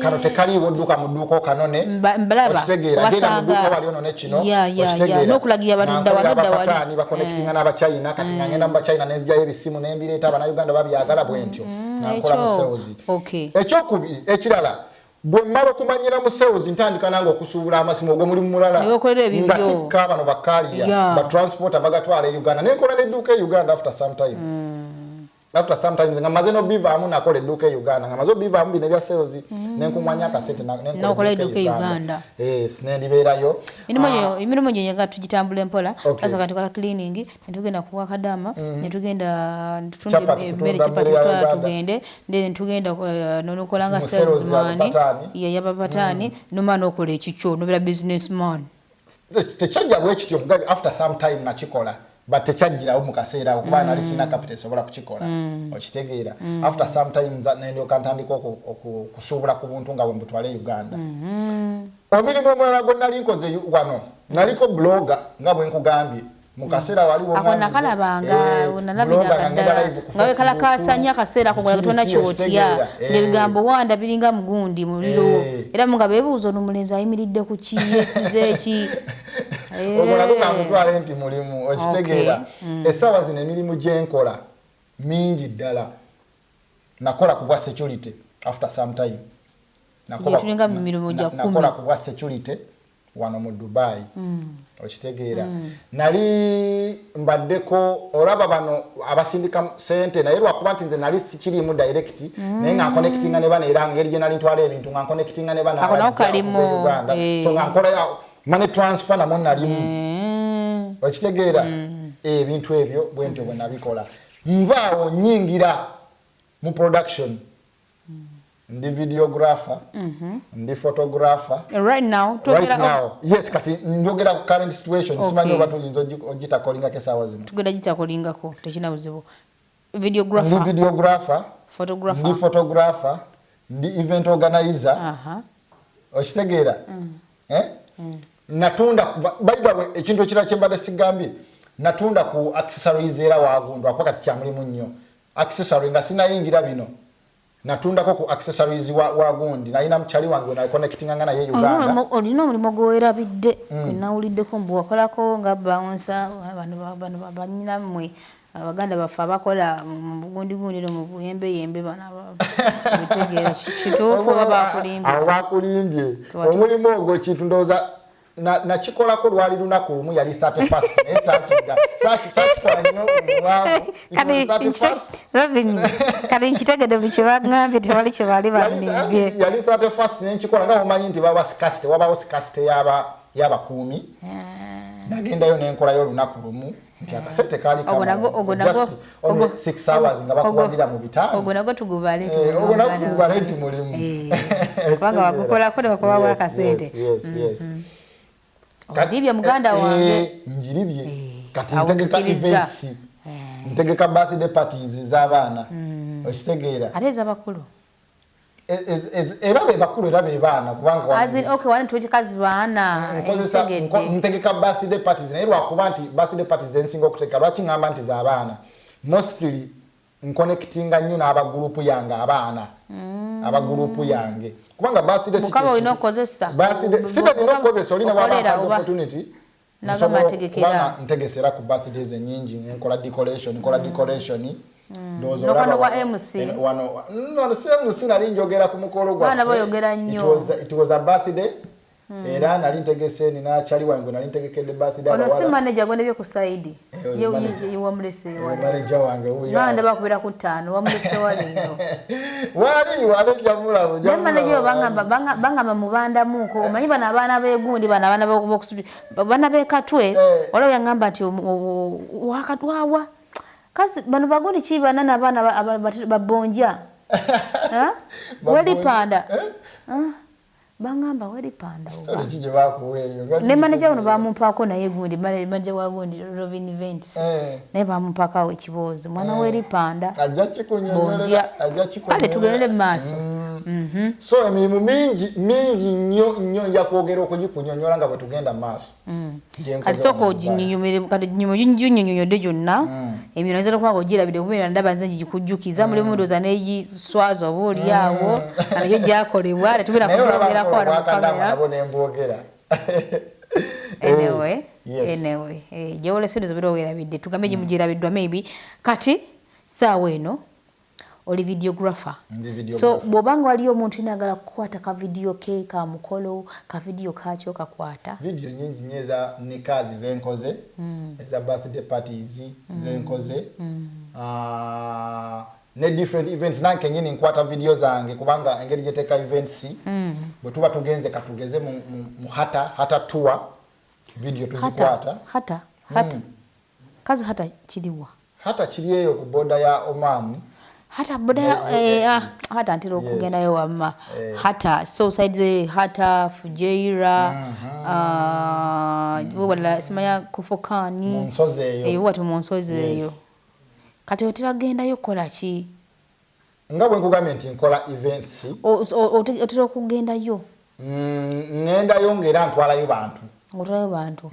Kano tekaliiwo, dduka mu dduuka okanone. Mbalaba. Okitegeera, genda mu Obasanga. dduuka wali onone kino. Ya. N'okulagira batunda Nga wano, nkolera dda wali. abapataani, baconnectinga n'Abachina. Kati nga ngenda mu Bachina nenzigyayo ebisimu nembireeta, Abannayuganda babyagala, bwe ntyo nga nkola mu Ekyo. sales. Ekyokubiri ekirala, bwe mmala okumanyira mu sales, ntandika nange okusuubula amasimu, ogwo mulimu mulala. Ne weekolera ebibyo. Nga tikka bano bacarrier, batransporter bagatwala e Uganda, nenkola n'edduuka e Uganda after some time. After some time nga maze nobivaamu, nakola edduuka e Uganda nga maze obivaamu bino ebya sales, nenkuŋŋanya akasente nenkola N'okola edduuka e Uganda. Yes, nendibeerayo. Emirimu gyo nga tugitambula empola. Okay. Twasooka tukola cleaning, netugenda ku bwakadaama, netugenda netutunda Chapati, emmere. kutunda Chapati. mmere ya Tutwala. Uganda. Tugende, then tugenda nonokola nga Mu sales. salesman. Y'abapataani. Yabapataani, nomala nokola ekikyo, nobeera businessman. Tekyajja bwe kityo mugabi. After some time nakikola, but tekyajjirawo mu kaseera ako, kuba nali sina capital esobola kukikola. Okitegeera, after some time nendyoka ntandika okusuubula ku buntu nga bwe mbutwala e Uganda. Omulimu omulala gwe nali nkoze wano, naliko blogger, nga bwe nkugambye mu kaseera wali. Ako nakalabanga, nalabiranga ddala nga wekalakasanya akaseera ako nga tolina kyotya, ng'ebigambo wanda biringa mugundi muliro. Era mu nga beebuuza, ono omulenzi ayimiridde ku ki, yeesize ki? Ogwo nagwo kangutwale nti mulimu, okitegeera? Essaawa zino emirimu gyenkola mingi ddala. Nakola ku bwa security after some time. Tulinga mu mirimu gya 10. Nakola ku bwa security wano mu Dubai. Okitegeera? Nali mbaddeko, olaba bano abasindika sente, naye lwakuba nti nze nali sikirimu direct, naye nga nconnectinga ne bano, era ngeri gye nali ntwala ebintu nga nconnectinga ne bano Ako nako abajja kalimu, okuva e Uganda. So nga nkola money transfer namwo nalimu. Okitegeera? Ebintu ebyo bwe ntyo bwe nabikola. Nvaawo nyingira mu production. Ndi videographer, ndi photographer. Right now, Right twogera now. Yes, kati njogera ku current situation. Simanyi oba tuyinza ogitakolingako essaawa zino. Tugenda gitakolingako, tekina buzibu. Videographer. Ndi videographer. Photographer. Ndi photographer, ndi event organizer. Okitegeera? Eh? Natunda by the way, ekintu ekirala kye mbadde sigambye, natunda ku accessories era wagundu, akuba kati kya mulimu nnyo. Accessory nga sinayingira bino. Natundako ku accessories wa gundi. Nalina mukyali wange na connectinga nga naye Uganda. Olina omulimu gw'owerabidde. Nawuliddeko mbu wakolako nga bouncer, bano bannyina mmwe, abaganda baffe abakola mu bugundigundi no mu buyembeyembe bano bitegeera kituufu oba bakulimbye? Abo bakulimbye. Omulimu ogwo kintu ndowooza nakikolako lwali lunaku lumu, yali 31st, naye saakikola nnyo olwavu. It was 31st. Robin, kati nkitegedde buli kye baŋŋambye, tewali kye baali bannimbye. Yali 31st ne nkikola nga omanyi nti baba scarcity, wabawo scarcity y'abakuumi. Nagendayo ne nkolayo olunaku lumu nti akasente kaali Ogwo nagwo, kamala. ogwo nagwo, Just only ogwo, 6 hours nga bakuwagira mu 500. Ogwo nagwo tugubale nti mulimu Ogwo nagwo omwana tugubale wange. nti mulimu. Kubanga bagukolako ne bakubawo akasente. Yes. Olibye muganda wange. Njiribye. Kati Awo ntegeka nzikiriza. events. Ntegeka birthday parties z'abaana. Okitegeera? Ate ez'abakulu? Era be bakulu era be baana, kubanga As in, okay, wano tuwekikazi baana, ntegedde. Ntegeka birthday parties, naye lwakuba nti birthday parties ensinga okutegeka, lwaki ŋŋamba nti z'abaana? Mostly nconnectinga nnyo n'abagulupu yange abaana. Abagulupu yange. Kubanga birthday si Mukama kye olina kintu. okukozesa. Birthday, si bwe nina okukozesa, olina waba Okolera mpadde oba. opportunity. Nagamba Nsobola ntegekera. kubanga ntegesera ku birthdays ennyingi, nkola decoration, nkola decoration. Ndowooza N'okwano olaba gwa wano, MC. wano, wano si MC, nali njogera ku mukolo gwaffe. Baana boyogera It nnyo. was a birthday. Era nali ntegese, nina kyali wange nali ntegekedde birthday Ono si abawala. manager gwendabye ku side. Oyo manager. Ye wamulese Oyo wali. manager wange wuyo. Nga ndaba kubera ku 5, wamulese wali nnyo. Wali, wali jamula, Naye manager jamula. bangamba mubandamuko. Omanyi bano abaana b'egundi, bano abaana b'okusuti, baana b'e Katwe, waliwo yangamba nti wawa. Kasi bano bagundi ki bana n'abaana babonja? Ha? Babonja. Weli panda. Eh? Ha? Bangamba weli panda. Story ki gye bakuwa eyo? Nga Ne si manager ono kitegeera. bamumpaako naye gundi, manager wa gundi Robin Events. Naye bamumpaako awo ekiboozi. Mwana weli panda. Ajja kikunyonyola. Bonja. Ajja kikunyonyola. Kale tugende mu maaso. So emirimu mingi, mingi nnyo, nnyo nja kwogera okugikunyonyola nga bwe tugenda mu maaso. Gye nkoze Kati sooka wano mu oginnyonnyole, kati ginnyonnyodde gyonna. Emirimu oyinza n'okuba ng'ogirabidde kubeera ndaba nze ngikujjukiza, mulimu ndowooza n'egiswaza oba oli awo, nga nayo gyakolebwa, tetubeera Naye olaba kubyogerako wano mu nkola kamera. nabo ne mbwogera. Anyway, Yes. anyway, gyewolese ndowooza obeera weerabidde, tugambe gimu gyerabiddwa maybe. Kati ssaawa eno oli videographer. Ndi videographer. So bw'obanga waliyo omuntu yenna ayagala kukwata ka video ke ka mukolo, ka video kakyo kakwata. Video nnyingi nnyo eza nikazi zenkoze, eza birthday parties zenkoze. Ne different events nange kennyini nkwata video zange kubanga engeri gye teeka events, bwe tuba tugenze katugeze mu hata tour, video tuzikwata. Hata, hata, hata. Kazi hata kiriwa? Hata kiri eyo ku border ya Oman. Hata boda ya, hata ntera okugendayo wamma. Hata, so sides, hata Fujairah, wala simanya Kofokani. Mu nsozi eyo. Watu mu nsozi eyo. Kati otera kugendayo kukola ki? Nga bwe nkugambye nti nkola events. Otera okugendayo? Ngendayo ng'era ntwalayo bantu. Ng'otwalayo bantu.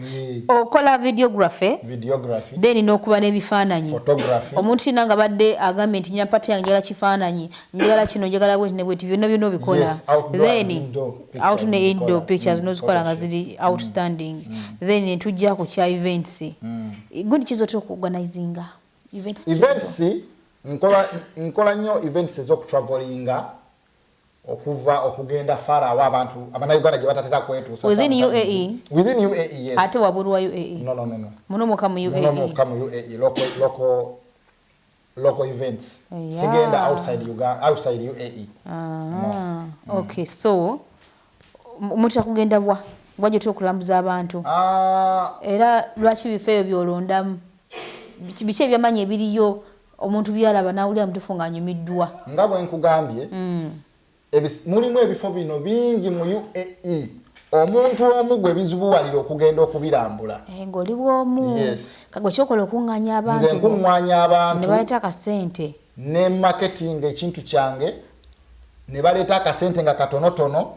Okola videography, Videography. Then n'okuba n'ebifaananyi. Photography. Omuntu yenna nga badde agambye nti nyapati yange njagala kifaananyi, njagala kino, njagala bweti ne bweti, byonna byonna obikola. Yes, outdoor Then and indoor pictures out ne indoor nzikola. pictures n'ozikola nga photoshoot. ziri outstanding. Then ne tujja ku kya events. Gundi kizo otera okuorganizinga events kizo? Events nkola nnyo events ez'okutravelinga okuva okugenda far awo abantu abannayuganda gye batatera kwetuusa Within sometimes. UAE? Within UAE, yes. Ate wabweru wa UAE? No. Muno muka mu Muno UAE? muka mu UAE, local events. Sigenda outside Uganda, outside UAE. Ah, okay, so mutera kugenda bwa bwajja otera okulambuza abantu? Ah, Era lwaki bifo ebyo byolondamu? Biki ebyamanyi ebiriyo omuntu byalaba nawulira mutuufu ng'anyumiddwa? Nga bwe nkugambye, mulimu ebifo bino bingi mu UAE, omuntu omu gwe bizibuwalira okugenda okubirambula. Eh, ng'oli bw'omu. Yes. Kagwe kyokola okuŋŋaanya Nze abantu bo, nkuŋŋaanya ne abantu baleeta akasente. Ne marketing ekintu kyange, ne baleeta akasente nga katonotono,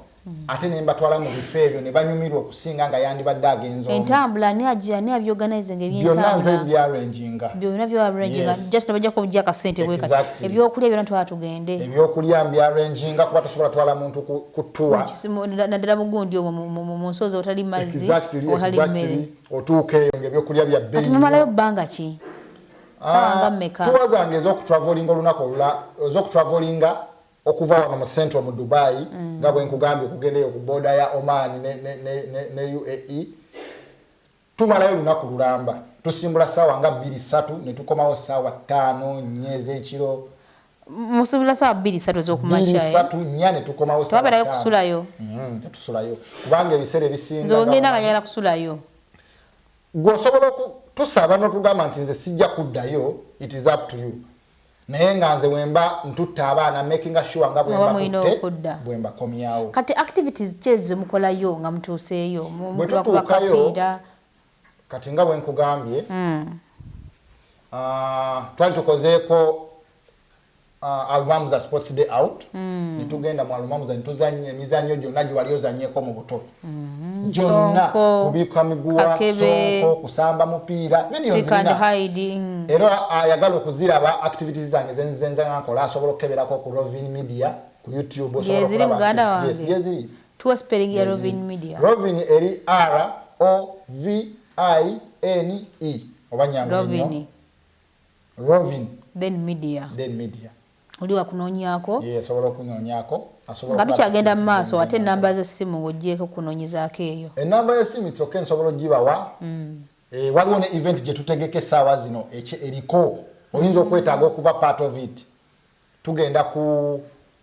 ate ne mbatwala mu bifo ebyo ne banyumirwa okusinga nga yandibadde agenza omu. Entambula ani ajja, ani abyorganizinga? Byonna nze Ebyentambula byarranginga. Byonna byarranginga? Yes. Just nabajjako bujja akasente bwe kati. Exactly. Ebyokulya byonna twala tugende. Ebyokulya mbyarranginga kuba tosobola twala muntu ku tour. Naddala mugundi omwo mu nsozi otali mazzi, otali mmere. Exactly. Otuuka eyo ngaebyokulya bya bbeeyi Kati mumalayo nnyo. bbanga ki, sawa nga mmeka? Tour zange ez'okutravelinga olunaku olula, ez'okutravelinga okuva wano mu central mu Dubai, nga bwe nkugambye, okugenda eyo ku border ya Oman ne UAE, tumalayo olunaku lulamba. Tusimbula saawa nga 2, 3, ne tukomawo saawa 5, 4 ez'ekiro. Musubula sawa 2, 3 2, ez'okumakya, eh? 3, 4, ne tukomawo saawa Tewabeerayo 5. kusulayo? Tetusulayo kubanga ebiseera ebisinga Nze wengenda nga nga njagala kusulayo. Gwe osobola tusaba n'otugamba nti nze sijja kuddayo, it is up to you, naye nga nze wemba ntutta abaana making sure nga Oba mulina bwemba okudda. bwembakomyawo. Kati activities ki ezo zemukolayo nga mutuuseeyo? Bwe Mubakuba tutuukayo, kapiira? Kati nga bwe nkugambye, twali tukozeeko Almamza Sports Day Out, netugenda mu Almamza netuzanya emizannyo gyonna gye wali ozanyeeko mu buto gyonna. Sonko, Kubika miguwa, kakebe, sonko, kusamba mupiira. Video seek and nzirina. hide. Era ayagala okuziraba activities zange zenzenza nga nkola asobola okukeberako ku Rovin Media ku YouTube, osobola Yeziri, okulaba muganda activities. wange. Yes, yeziri. Tuwa spelling ya Rovin Media. Rovin eri Rovine, oba nyangu nnyo. Rovin. Rovin. Then Media. Then Media. Oli wakunoonyaako. Ye asobola okunoonyaako, asobola Nga okulaba tukyagenda mu activities maaso, ate zenzenza. enamba z'essimu ng'ogyeko kunoonyezaako eyo. Enamba y'essimu kyokka nsobola ogibawa. Eh, waliwo ne event gye tutegeka essaawa zino eriko, oyinza okwetaaga okuba part of it. Tugenda ku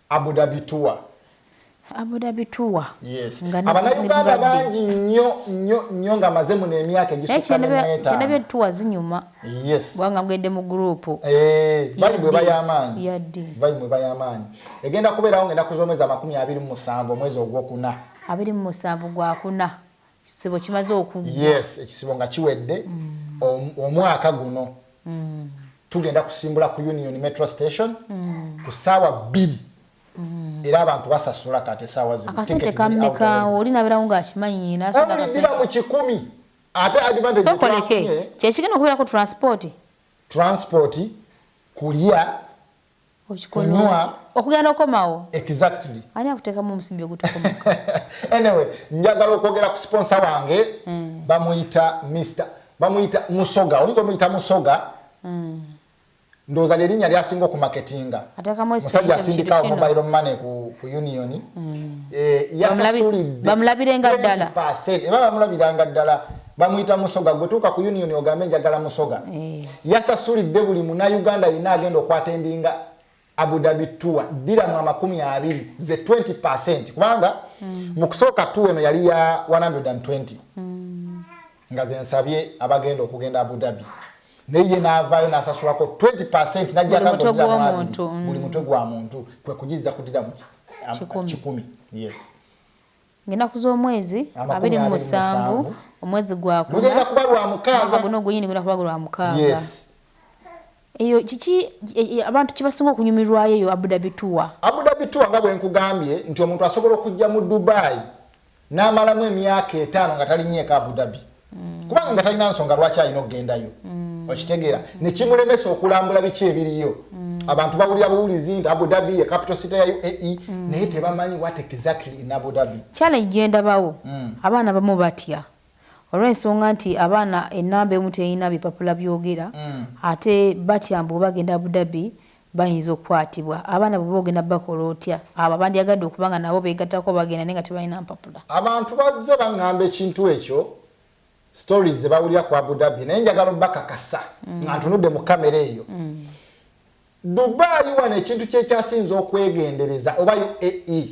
Abu Dhabi tour. Abu Dhabi tour? Yes. Nga Abannayuganda ngadde. bangi nnyo nnyo nnyo nga maze muno emyaka Naye egisukka ne kyendabye mwetaano. tour zinyuma kubanga mugende mu group. Eh, vibe eba y'amaanyi. Yadde. Vibe eba y'amaanyi. Egenda kubeerawo ng'ennaku z'omwezi 27 omwezi ogwokuna. 27 gwakuna, ekisibo kimaze okuggwa. Yes, ekisibo nga kiwedde omwaka guno. Tugenda kusimbula ku Union Metro Station ku ssaawa 2, era abantu basasula kati essaawa zino. Akasente Tickets ziri out kammeka? already. Oli nabeerawo ng'akimanyi n'asonda Only akasente. dira mu 100, ate advantage Sokoleke twafunye, kyekigenda okubeerako transport? Transport, kulya, Okikola kunywa. otya? Okugenda okomawo? Exactly. Ani akuteekamu omusimbi ogutokomoka? Anyway, njagala okwogera ku sponsor wange. Bamuyita Mr, bamuyita Musoga, oyinza omuyita Musoga. Ndowooza lyerinnya lyasinga okumaketinga. Ateekamu Musajja esente mu kintu asindikawo kino. mobile money ku Union. Eh, yasasulidde Bamulabirenga ddala. 20%. Eba bamulabiranga ddala. Bamuyita Musoga. Gwe tuuka ku Union ogambe njagala Musoga. Yasasulidde buli munnayuganda yenna agenda okwatendinga Abu Dhabi tour diramu 20, ze 20%, kubanga mu kusooka tour eno yali ya 120 nga ze nsabye abagenda okugenda Abu Dhabi, naye ye n'avaayo n'asasulako 20% n'ajjako Buli mutwe ago diramu 20. gw'omuntu, Buli mutwe gwa muntu kwe kugizza ku diramu 100. 100, yes. Ng'ennaku z'omwezi 27 27 omwezi gwakuna. Lugenda kuba lwa Mwaka mukaaga. guno gwenyini gugenda kuba lwa mukaaga. Yes. Eyo kiki abantu kibasinga okunyumirwayo eyo Abu Dhabi tour? Abu Dhabi tour, nga bwe nkugambye nti omuntu asobola okujja mu Dubai N'amalamu emyaka 5 nga talinyeeko Abu Dhabi. Kubanga nga talina nsonga lwaki alina okugendayo. Okitegeera? Ne kimulemesa okulambula biki ebiriyo. Abantu bawulira buwulizi nti Abu Dhabi ye capital city ya UAE, naye tebamanyi what exactly in Abu Dhabi. Challenge gyendabawo, abaana bamu batya olw'ensonga nti abaana enamba emu terina bipapula byogera, ate batya mbu bagenda Abu Dhabi bayinza okukwatibwa. Abaana bwe ogenda bakola otya abo abandyagadde okuba nga nabo beegattako bagenda naye nga tebalina mpapula? Abantu bazze baŋŋamba ekintu ekyo, stories ze bawulira ku Abu Dhabi, naye njagala obbakakasa nga ntunudde mu kamera eyo. Dubai wano ekintu kyekyasinza okwegendereza oba UAE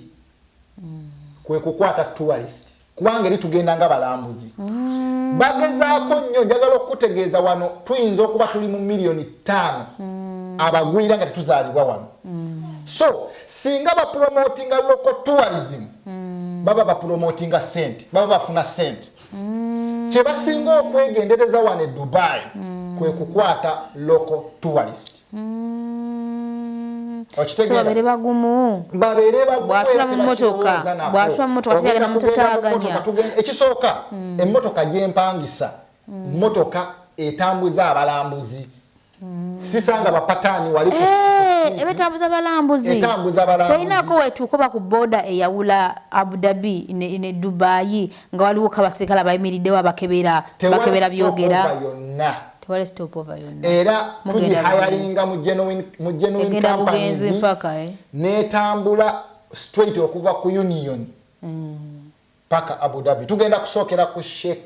kwe kukwata tourist, kubanga eri tugenda nga balambuzi. Bagezaako nnyo. Njagala okukutegeeza, wano tuyinza okuba tuli mu 5 miliyoni abagwira nga tetuzaalibwa wano. So singa bapromotinga local tourism, baba bapromotinga sente, baba bafuna sente. Kyebasinga okwegendereza wano e Dubai kwe kukwata local tourist. So babeere bagumu. Babeere bagumu. Bw'atula Era mu mmotoka, tebakirowooza nako. Bw'atula mu mmotoka, Ogenda teyagenda kugenda mu mutataaganya. mmotoka, ekisooka, emmotoka gyempangisa mmotoka etambuza abalambuzi. Sisanga bapataani wali ku street. Eba etambuza balambuzi. Etambuza balambuzi. Tolinaako wetuuka oba ku border eyawula Abu Dhabi ne Dubai nga waliwo kabaserikale abayimiriddewo abakebera Tewali bakebera byogera? stopover yonna. Tewali stopover yonna. Era Mugenda tugihayalinga mu genuine Egenda bugenzi companies mpaka, eh? Netambula straight okuva ku Union paka Abu Dhabi. Tugenda kusookera ku Sheikh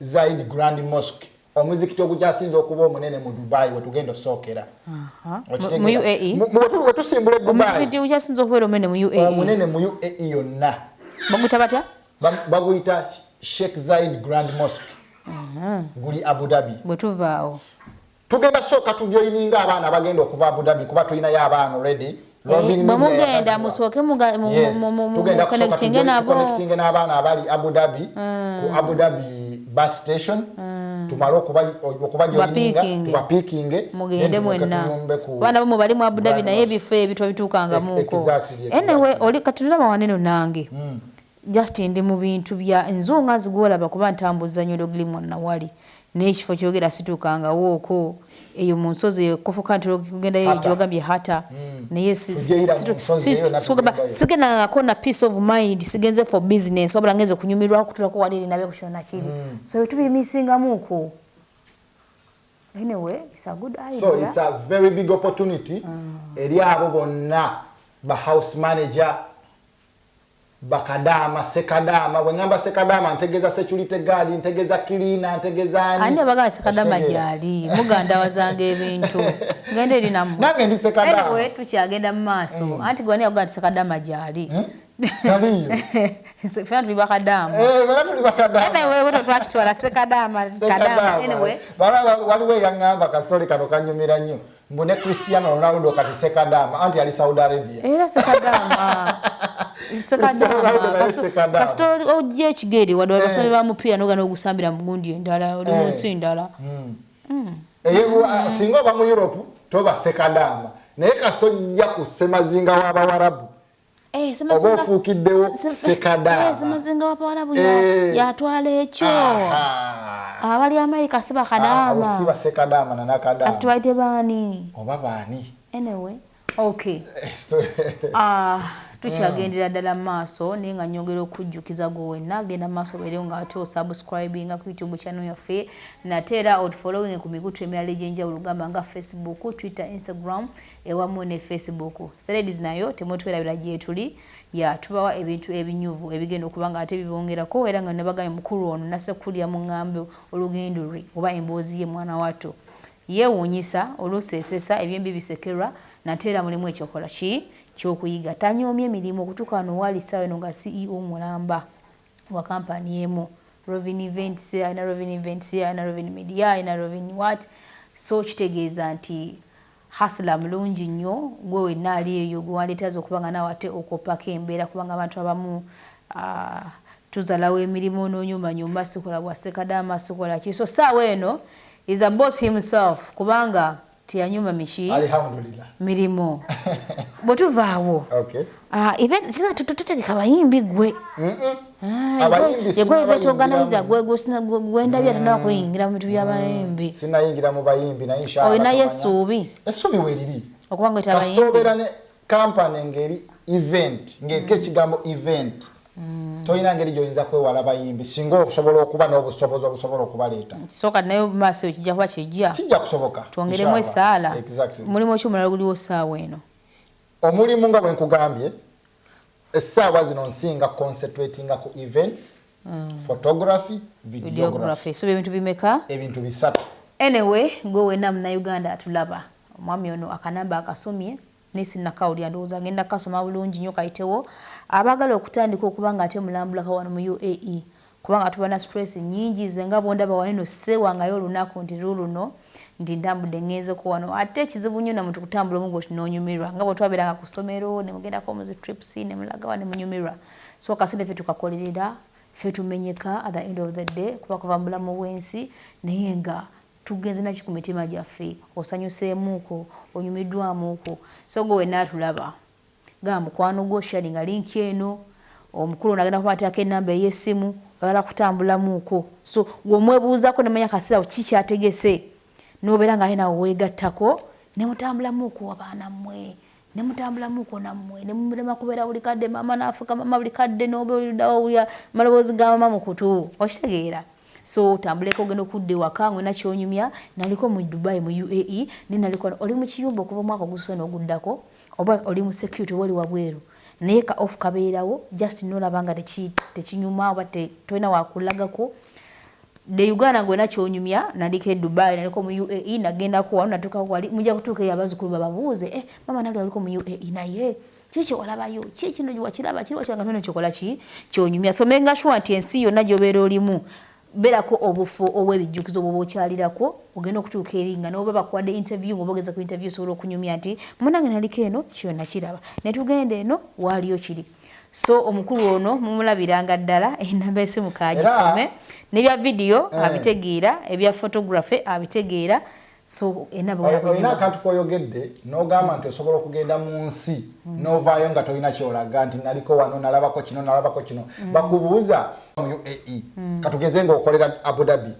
Zaid Grand Mosque, omuzikiti ogukyasinza okuba omunene mu Dubai, wetugenda osookera. Mu UAE? Wetusimbula e Dubai. Omuzikiti gukyasinza okubeera omunene mu UAE? Omunene mu UAE yonna. Baguyita batya? Baguyita Sheikh Zaid Grand Mosque, guli Abu Dhabi. Bwe tuvaawo? Tugenda sooka tujoyininga abaana abagenda okuva Abu Dhabi, kuba tulinayo abaana already. Robin Bwe Media mugenda yakazibwa. musooke Yes. Tugenda kusooka connectinge nabo. Tuconnectinge n'abaana abali Abu Dhabi ku Abu Dhabi bus station, tumale okubajoyininga, Tubapiikinge. Tubapiikinge, Mugende then tulyoke mwenna. tuyumbe ku Abaana bo bali mu Abu Dhabi, Grand naye Mosque. ebifo ebyo tobituukangamuuko. Exactly. Anyway, oli kati tulaba waneno nange just ndi mu bintu bya nzunga nzigolaba kuba ntambuza Nyondo Glim nawali n'ekifo kyogera situukangawooko eyo mu nsozi kufuka nti kugendayo. Hata. Gyogambye Hata, naye Tujja mu nsozi eyo yonna tugendayo. Sigendangako na peace of mind. Sigenze for business, wabula ngenze kunyumirwa okutulako wali eri nabe ku kyonna kiri. So tubimisingamuuko. Anyway, it's a good idea. So it's a very big opportunity eri abo bonna ba house manager, bakadaama, sekadaama. Bwe ŋŋamba sekadaama, ntegeeza security guard, ntegeeza cleaner, ntegeeza ani. Ani abagamba sekadama? Okitegeera? Gyali mugandawazanga ebintu, genda eri nammwe. Nange ndi sekadaama. Anyway, tukyagenda mu maaso. Anti gwani yakugaa nti sekadama gyali? Taliyo. Fena tuli bakadaama. Eh, bera tuli bakadaama. Anyway, bwe twakitwala sekadaama kadaama. Sekadaama. Anyway. Waliwo eyaŋŋamba kasole kano kanyumira nnyo, mbu ne Cristiano Ronaldo kati sekadaama, anti ali Saudi Arabia. Era sekadaama. Cristiano Ronaldo naye sekadaama. Kasita ojja ekigere wadde abasambi ba mupiira nogana ogusambira mu gundi endala, oli mu nsi ndala. Singa oba mu Europe toba sekadaama, naye kasita ojja ku semazinga w'Abawarabu Eh, oba ofuukiddewo sekadaama. Semazinga w'Abawarabu yatwala ekyo. Aha. Abali Amerika si Abo si bakadaama? basekadaama Kati nanakadaama. tubayite baani? Oba baani? Anyway, okay. Ah, tukyagendera ddala mu maaso, naye nga nyongera okujjukiza gwe wenna genda mu maaso obeerewo nga ate osubscribinga ku YouTube channel yaffe, nate era otufollowing ku mikutu emirala egy'enjawulo, gamba nga Facebook, Twitter, Instagram ewamu ne Facebook Threads, nayo temwetwerabira gyetuli. Ya tubawa ebintu ebinyuvu ebigenda okuba nga ate bibongerako. Era nga nabagambye mukulu ono nasekulya mu ŋŋambe olugendo lwe oba emboozi ye mwana watto yeewuunyisa, oluusi esesa ebyembi bisekerwa, nate era mulimu ekyokola ki kyokuyiga. Tanyoomye emirimu okutuuka wano waali ssaawa eno nga CEO mulamba wa kampani emu, Rovin Events. Alina Rovin Events, alina Rovin Media, alina Rovin what. So kitegeeza nti hustler mulungi nnyo. Gwe wenna ali eyo gwe wandeetaza okuba nga naawe ate okopako embeera, kubanga abantu abamu tuzalawo emirimu n'onyumanyuma, sikola bwa sekadaama, sikola ki. So saawa eno is a boss himself, kubanga Teyanyuma miki? Alhamdulillah. Mirimu. Bwe tuvaawo. Okay. Ah, event kina tutegeka bayimbi gwe. Abayimbi Ye gwe event sinabayingiramu. Organizer gwe gwe sina gwe gwe ndabye atanaba kuyingira mu bintu by'abayimbi. Sinayingira mu bayimbi, naye inshallah Olinayo tomanya. essuubi? Essuubi weeriri. Okuba nga Kasita abayimbi. obeera ne company ng'eri event, ng'eriko ekigambo event. Tolina ngeri gy'oyinza kwewala bayimbi singa osobola okuba n'obusobozi obusobola okubaleeta. Sooka naye mu maaso eyo kijja kuba kijja. Kijja kusoboka. Twongeremu Inshallah. essaala. Exactly. Mulimu ki omulala guliwo ssaawa eno? Omulimu nga bwe nkugambye, essaawa zino nsinga concentratinga ku events, photography, videography. Videography. So ebintu bimeka? Ebintu bisatu. Anyway, gwe wenna Munnayuganda atulaba, omwami ono akanamba akasomye naye sinnakawulira, ndowooza ngenda kasoma bulungi nnyo kayitewo. Abaagala okutandika okuba nga ate mulambulako wano mu UAE, kubanga tuba na stress nnyingi, nze nga bw'ondaba wano eno seewangayo olunaku nti luuluno nti ntambudde ŋŋenzeko wano. Ate ekizibu nnyo namuntu kutambula omu bw'oti n'onyumirwa, nga bwe twabeeranga ku ssomero ne mugendako mu zi trips ne mulaga wa ne munyumirwa. So akasente ffe tukakolerera, ffe tumenyeka at the end of the day, kuba kuva mu bulamu bw'ensi, naye nga tugenze naki ku mitima gyaffe, osanyuseemuuko, onyumiddwamuuko. So gwe wenna atulaba, gamba mukwano gwo sharinga link eno, omukulu ono agenda kukwatako ennamba ey'essimu, oyagala kutambulamuuko. So gw'omwebuuzaako ne manya kaseera ki kyategese, n'obeera nga ate naawe weegattako, ne mutambulamuuko abaana mmwe, ne mutambulamuuko nammwe, ne mulema kubeera buli kadde maama n'afuka maama buli kadde n'oba oluddawo owulira amaloboozi ga maama mu kutu, okitegeera? So otambuleko ogenda okudda ewaka ng'olina ky'onyumya, naliko mu Dubai mu UAE, naye naliko oli mu kiyumba okuva omwaka ogusoose n'oguddako, oba oli mu security oba oli wabweru, naye ka off kabeerawo, just n'olaba nga tekinyuma oba tolina wakulagako. De Uganda ng'olina ky'onyumya, naliko e Dubai, naliko mu UAE, nagendako wano, natuukako wali, mujja kutuuka eyo abazzukulu bababuuze, mama nali waliko mu UAE, naye ki kyewalabayo, ki kino wakiraba, kiri wakiraba, nga tolina kyokola ki ky'onyumya. So making sure nti ensi yonna gy'obeera olimu, beerako obufo obw'ebijjukizo bw'oba okyalirako, ogenda okutuuka eri nga n'oba bakuwadde interview, ng'oba ogeze ku interview osobola okunyumya nti munnange naliko eno, kyo nakiraba, ne tugenda eno waaliyo kiri. So omukulu ono mumulabiranga ddala, ennamba y'essimu kaagisome, n'ebya video abitegeera, ebya photography abitegeera. So enamba Olina kuziba. akantu k'oyogedde n'ogamba nti osobola okugenda mu nsi n'ovaayo nga tolina ky'olaga nti naliko wano, nalabako kino, nalabako kino. Bakubuuza mu UAE, katugeze ng'okolera Abu Dhabi,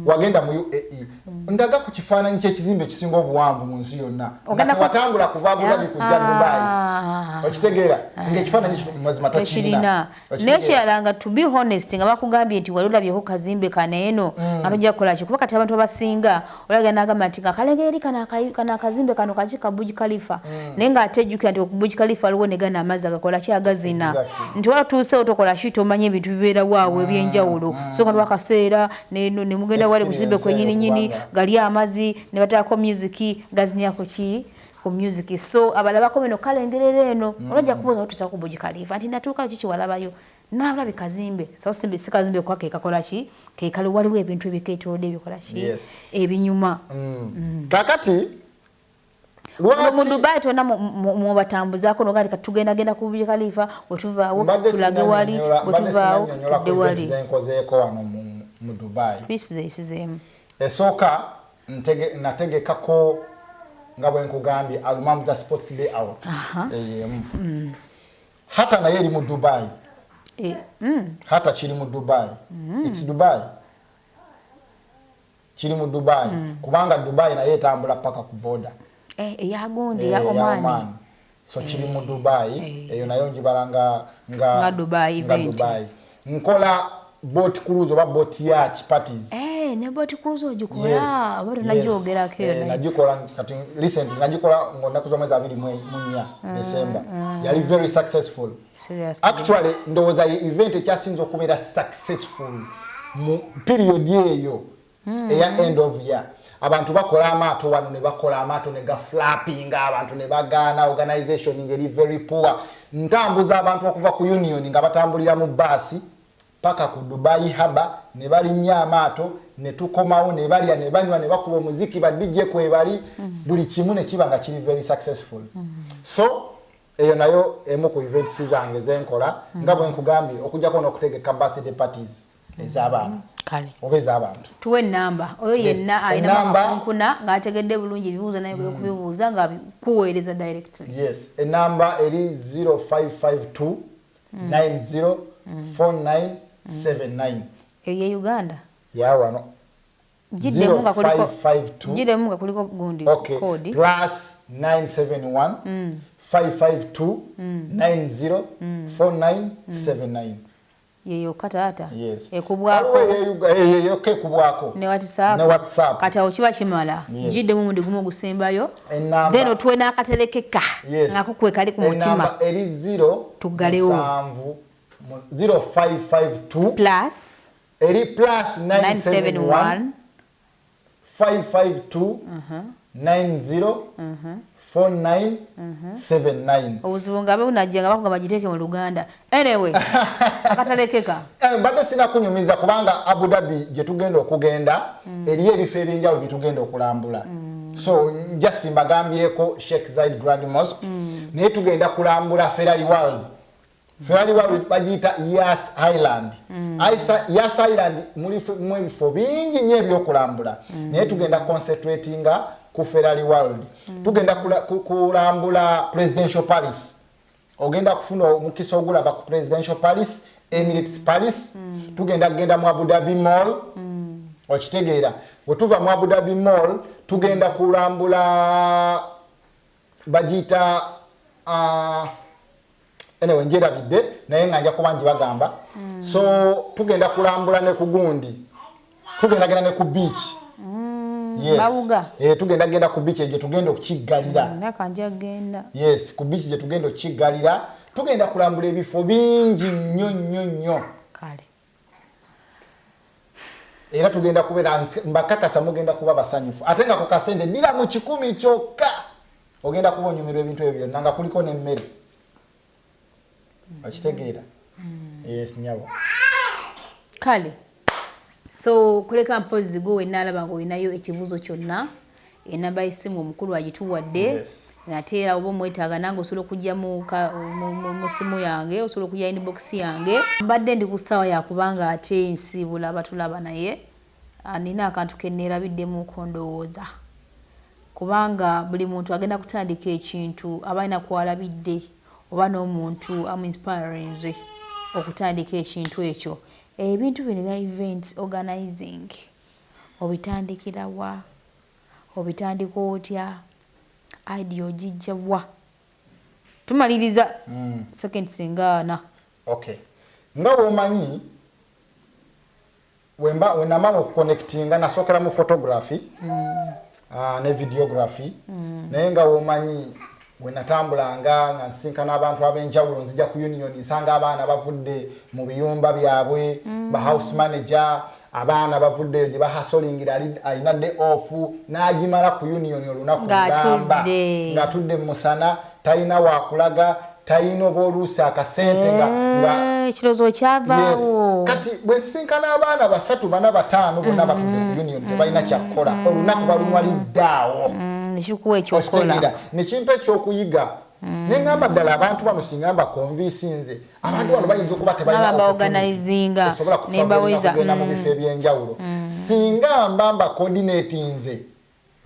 wagenda mu UAE, ndaga ku kifaananyi ky'ekizimbe ekisinga obuwanvu mu nsi yonna, nga Ogenda tewatambula kuva Abu Dhabi kujja Dubai. Okitegeera ng'ekifaananyi kino mu mazima tokirina. Tokirina. N'ekirala nga to be honest, nga bakugambye nti wali olabyeko kazimbe kano eno, nga tojja kukola ki, kuba kati abantu abasinga olaga n'agamba nti nga kalengera eri kano akazimbe kano kaki ka Burj Khalifa, naye ng'ate ejjukira nti ku Burj Khalifa waliwo ne gano amazzi agakola ki agazina. Nti watuuseewo tokola ki, tomanyi ebintu bibeerawo awo eby'enjawulo. So nga lwakaseera ne mugenda wali ku kizimbe Experience kwennyininyini, eyo kubanga. gali amazzi ne bateekako music, gazinira ku ki, ku music. So abalala bakoma eno kalengerera eno, olwajja kubuuza watuusa ku Burj Khalifa nti natuukayo kiki walabayo, nalabye kazimbe. So si kazimbe kuba ke kakola ki, ke kali, waliwo ebintu ebikeetoolodde ebikola ki, ebinyuma. Kaakati, Muno mu lwaki Dubai tonna mubatambuzaako noga nti kati tugendagenda ku Burj Khalifa, bwe tuvaawo Mbadde tulage wali, bwe mbadde tuvaawo sinannyonnyola ku tudde events wali. ze nkozeeko wano mu Dubai. Tuyisize isizeemu. Esooka nategekako nga bwe nkugambye Almamza Sports Day Out. Eyo emu. Hata naye eri mu Dubai. Hata kiri mu Dubai. It's Dubai. Kiri mu Dubai. Kubanga Dubai naye etambula paka ku border. Eya gundi, ya Ya Oman. Oman. So kiri mu Dubai. Eyo nayo njibala Nga Dubai nga event. Dubai. Nkola boat cruise oba boat yacht parties. Ne boat cruise ogikola? Yes. Oba tonagyogerako eyo nayo? Nagikola kati recently, nagikola ng'ennaku z'omwezi 24 December. Yali very successful. Seriously? Actually, ndowooza ye event ekyasinze okubeera successful mu period eyo eya end of year. Abantu bakola amaato wano ne bakola amaato ne gaflappinga, abantu ne bagaana, organization ngeri very poor. Ntambuza abantu okuva ku Union nga batambulira mu baasi paka ku Dubai Harbour ne balinnya amaato ne tukomawo ne balya ne banywa ne bakuba omuziki, ba DJ kwebali, buli kimu ne kiba nga kiri very successful. So eyo nayo emu ku events zange zenkola nga bwe nkugambye, okujjako n'okutegeka birthday parties ez'abaana. Kale. Oba ez'abantu. Tuwe enamba oyo yenna alina akakunkuna ng'ategedde bulungi ebibuuzo naye kubibuuza nga kuweereza directly. Yes, enamba eri 0552 90 4979. Eyo ye Uganda? Ya wano. Giddemu nga kuliko gundi code. Plus 971 552 90 4979. Yeyo kataata. Yes. Ekubwako. Yeyo ekubwako. Ne WhatsApp. Ne WhatsApp. Kati awo kiba kimala. Yes. Giddemu mundi gumu ogusembayo. Enamba. Then otuwe n'akaterekeka. Yes. Nga kukweka ali ku mutima. Enamba eri 0 tuggalewo. 0552 plus eri plus 971 552 90 4979. Obuzibu nga bunajja nga bakugamba giteeke mu Luganda. Anyway, akatalekeka. Mbadde sinakunyumiza kubanga Abu Dhabi gye tugenda okugenda eriyo ebifo ebyenjawulo bye tugenda okulambula. So just mbagambyeko Sheikh Zayed Grand Mosque, naye tugenda kulambula Ferrari World. Ferrari World bagiyita Yas Island. Yas Island mulimu ebifo bingi nnyo ebyokulambula, naye tugenda concentratinga ku Ferrari World. Tugenda kulambula Presidential Palace. Ogenda kufuna omukisa ogulaba ku Presidential Palace, Emirates Palace. Tugenda kugenda mu Abu Dhabi Mall. Okitegeera. Bwe tuva mu Abu Dhabi Mall tugenda kulambula bagiyita anyway njerabidde naye nga nja kuba ngibagamba. So tugenda kulambula ne ku gundi. Tugenda genda ne ku beach. Yes. Bawuga. Tugenda genda ku beach gye tugenda okukiggalira. Naka nja genda. Yes, ku beach gye tugenda okukiggalira. Tugenda kulambula ebifo bingi nnyo nnyo nnyo. Kale. Era tugenda kubeera mbakakasa mugenda kuba basanyufu. Ate nga ku kasente ddira mu 1,000 kyokka. Ogenda kuba onyumirwa ebintu ebyo byonna nga kuliko n'emmere. Okitegeera? Yes, nnyabo. Kale. So kuleka mpozi gwe wenna alaba ng'olinayo ekibuuzo kyonna, enamba y'essimu omukulu agituwadde. Yes. Ate era oba omwetaaga nange osobola okujja mu simu yange, osobola okujja inbox yange. Mbadde ndi ku ssaawa ya kubanga ate nsiibula abatulaba naye nina akantu ke neerabiddemuko ndowooza. Kubanga buli muntu agenda kutandika ekintu aba alina kw'alabidde oba n'omuntu amu-inspirinze okutandika ekintu ekyo. Ebintu bino bya events organizing obitandikira wa? Obitandika otya? Idea ogijja wa? Tumaliriza second singaana. Okay. Nga bw'omanyi wenamala okuconnectinga nasookera mu photography ne videography. Naye nga bw'omanyi bwe natambulanga nga nsinkana abantu ab'enjawulo, nzija ku union nsanga abaana bavudde mu biyumba byabwe, ba house manager, abaana bavuddeyo gye bahasolingira alina day off n'agimala ku union olunaku lulamba ng'atudde mu musana, talina wakulaga, talina oba oluusi akasente nga ekirowoozo kyavaawo. Kati bwe nsinkana abaana 3, 4, 5 bonna batudde ku union tebalina kyakukola, olunaku balumwaliddaawo. Nekikuwa ekyokukola. Nekimpa ekyokuyiga. Ne ŋŋamba ddala abantu bano singa mbakonvinsinze, abantu bano bayinza okuba tebalina opportunity esobola kugenda mu bifo eby'enjawulo. Singa mba mbacoordinatinze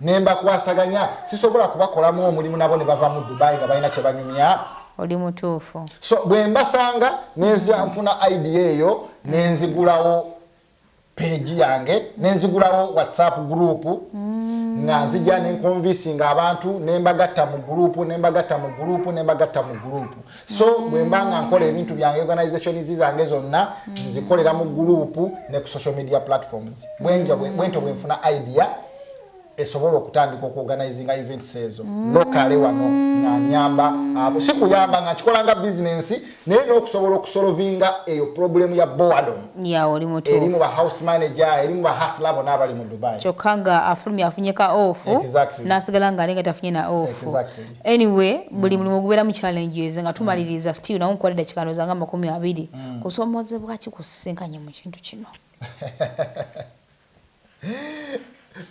ne mbakwasaganya, sisobola kubakolamu omulimu nabo ne bava mu Dubai nga balina kye banyumya. Oli mutuufu. So bwe mbasanga nenzija nfuna idea eyo nenzigulawo page yange, nenzigulawo WhatsApp group, nga nzija ne nconvincinga abantu ne mbagatta mu group, ne mbagatta mu group, ne mbagatta mu group. So bwe mba nga nkola ebintu byange, organizations zange zonna nzikolera mu group ne ku social media platforms. Bwentyo bwe nfuna idea esobola okutandika okuorganizinga events ezo locally wano nga nyamba abo, si kuyamba nga nkikola nga business, naye n'okusobola okusolvinga eyo problem ya boredom. Ya oli mutuufu. Erimu ba house manager, erimu ba hustler bonna abali mu Dubai. Kyokka nga afulumye afunye ka off, n'asigala nga alinga tafunye na off. Anyway, buli mulimu gubeeramu challenges nga tumaliriza still nawo nkuwadde dakiika ndowooza nga 20. Kusomoozebwa ki kusisinkanye mu kintu kino?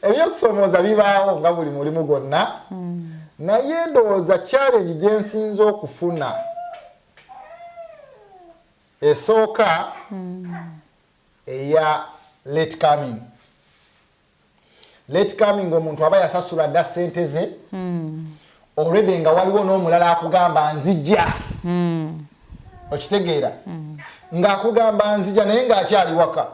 Ebyokusomooza bibaawo nga buli mulimu gwonna. Naye ndowooza challenge gye nsinze okufuna esooka eya Late coming. Late coming, omuntu aba yasasula dda sente ze already, nga waliwo n'omulala akugamba nzija. Okitegeera? Ng'akugamba nzija, naye ng'akyali waka,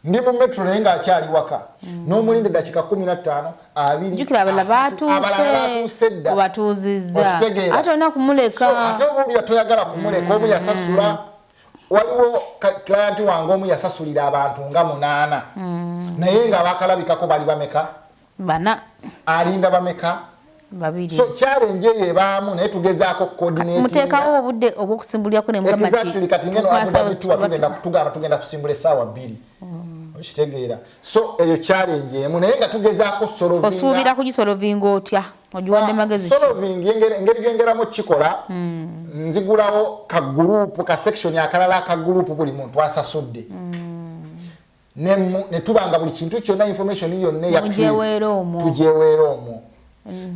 ndi mu metro, naye ng'akyali waka, n'omulinda eddakiika 15, 20. Jjukira abalala batuuse, dda. Obatuuzizza. Okitegeera? Ate olina kumuleka. So, ate oba toyagala kumuleka, omu yasasula. Waliwo client wange omu yasasulira abantu nga munaana, naye nga bakalabikako bali bameka? Bana. Alinda bameka? Babiri. So challenge eyo ebaamu, naye tugezaako coordinating. Muteekawo obudde obw'okusimbulyako ne mugamba nti Exactly. Kati ngeno tukwasa Abu Dhabi tuba tugenda tugamba tugenda kusimbula essaawa 2. Okitegeera? So eyo challenge emu, naye nga tugezaako solvinga. Osuubira kugisolvinga otya? Ogiwadde magezi ki? Solving, engeri gyengeramu kikola, nzigulawo ka group, ka section akalala aka group, buli muntu asasudde, ne tubanga buli kintu kyonna, information yonna eya trip, Mugyeweera omwo. Tugyeweera omwo.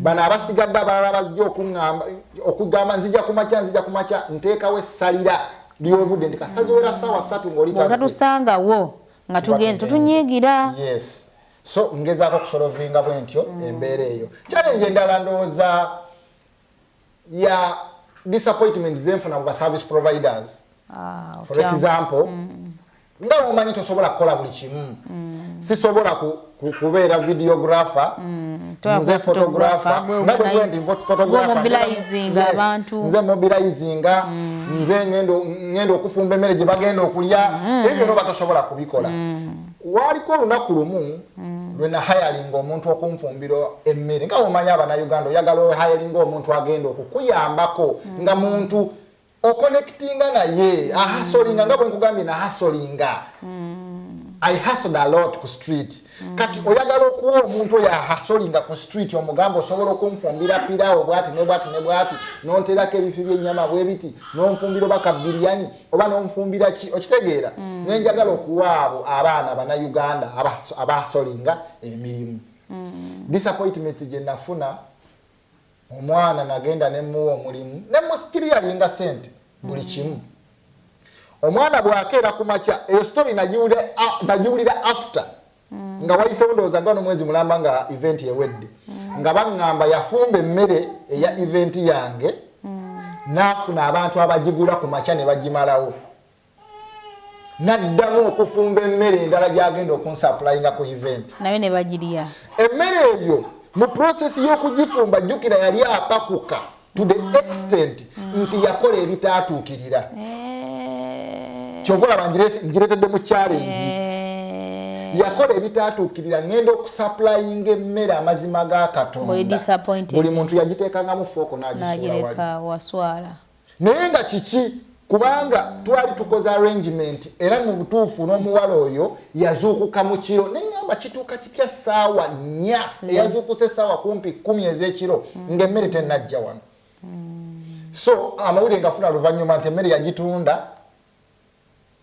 Bano abasigadde abalala bajja okuŋŋamba, okugamba nzija kumakya, nzija kumakya, nteekawo essalira ly'obudde nti kasaziwera ssaawa 3 ng'oli tazze. Bw'otatusangawo nga tugenze, totunyiigira. Yes, so ngezaako okusolvinga bwe ntyo embeera eyo. Challenge endala ndowooza ya disappointment zenfuna mu ba service providers. Ah, For otya? example, nga omanyi tosobola kukola buli kimu. Sisobola kubeera videographer, Tosobola nze kuba photographer, photographer, nga bwe ndi photographer, gwe mobilizinga Yes, abantu. nze mobilizinga, nze ngenda okufumba emmere gye bagenda okulya. Ebyo byonna oba tosobola kubikola. Waliko olunaku lumu lwe nahiringa omuntu okunfumbira emmere. Nga omanyi Abannayuganda, oyagala ohiringa omuntu agenda okukuyambako, nga muntu oconnectinga naye, ahustlinga. Nga bwe nkugambye, nahustlinga, I hustled a lot ku street. Kati oyagala okuwa omuntu oyo ahustlinga ku street, omugamba osobola okunfumbira pirawo bwati ne bwati ne bwati, nonterako ebifi by'ennyama bwe biti, nonfumbira oba kabiryani oba nonfumbira ki. Okitegeera? Nenjagala okuwa abo abaana Bannayuganda abahustlinga emirimu. Disappointment gye nafuna, omwana nagenda nemuwa omulimu, nemusikiriyalinga sente buli kimu. Omwana bwakeera ku makya, eyo story nagiwulira after nga wayisewo ndowooza nga nomwezi mulamba nga event ewedde, nga baŋŋamba yafumba emmere eya event yange, n'afuna abantu abagigula ku makya ne bagimalawo, n'addamu okufumba emmere endala gyagenda okunsupplyinga ku event. Nayo ne bagirya. Emmere eyo mu process y'okugifumba, jjukira yali apakuka to the extent nti yakola ebitaatuukirira. Kyova olaba ngireetedde mu challenge. Yakola ebitaatuukirira. Ngenda okusupplyinga emmere, amazima ga Ng'oli Katonda, disappointed. buli muntu yagiteekangamu fork n'agisuula wali. N'agireka, waswala. Naye nga kiki? Kubanga twali tukoze arrangement, era mu butuufu n'omuwala oyo yazuukuka mu kiro, neŋŋamba kituuka kitya ssaawa 4, eyazuukuse essaawa kumpi 10 ez'ekiro ng'emmere tennajja wano. So amawulire ngafuna luvannyuma nti emmere yagitunda,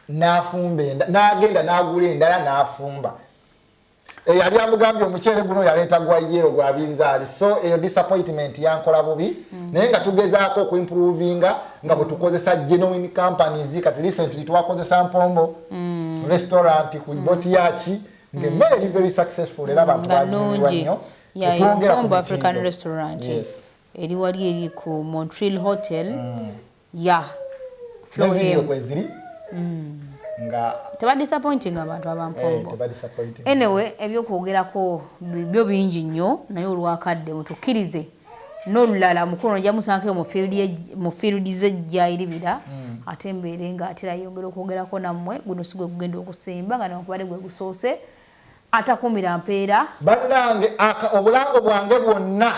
n'afumba n'agenda n'agula endala n'afumba. Eyali amugambye omuceere guno yaleeta gwa yellow, gwa binzaali. So eyo disappointment yankola bubi, naye nga tugezaako okuimprovinga nga bwe tukozesa genuine companies. Kati recently twakozesa Mpombo Restaurant ku boat yaki, ng'emmere eri very successful, era abantu Nga baginyumirwa nnungi. nnyo. Ya, Netwongera ku Mpombo African mitindo. Restaurant. Yes. Eri wali eri ku Montreal Hotel ya Ne Floor video M. kweziri nga Tebadisappointing abantu abampombo. Tebadisappointing. Anyway, ebyokwogerako byo bingi nnyo, naye olwakadde mutukkirize n'olulala mukulu nja musankeyo mu field ze gyayiribira, ate mbeere nga atera yongera okwogerako nammwe. Guno si gwe gugenda okusemba, nga newankubadde gwe gusoose. Atakumira mpeera. Bannange, obulango bwange bwonna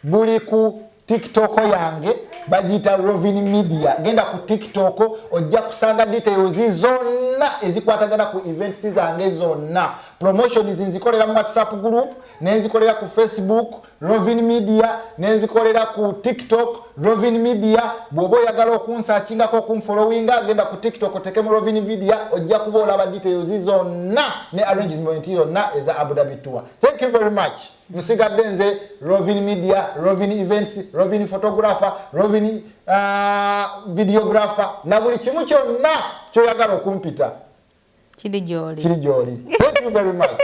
buli ku TikTok yange, bagiyita Rovin Media. Genda ku TikTok, ojja kusanga details zonna ezikwatagana ku events zange zonna. Promotions nzikolera mu WhatsApp group, nenzikolera ku Facebook Rovin Media, nenzikolera ku TikTok Rovin Media. Bw'oba oyagala okunsearchingako, okunfollowinga, genda ku TikTok otekemu Rovin Media, ojja kuba olaba details zonna ne arrangement yonna eza Abu Dhabi tour. Thank you very much. Nsigadde nze Rovin Media, Rovin Events, Rovin Photographer, Rovin videographer, na buli kimu kyonna kyoyagala okumpita. Kiri gyoli. Kiri gyoli. Thank you very much.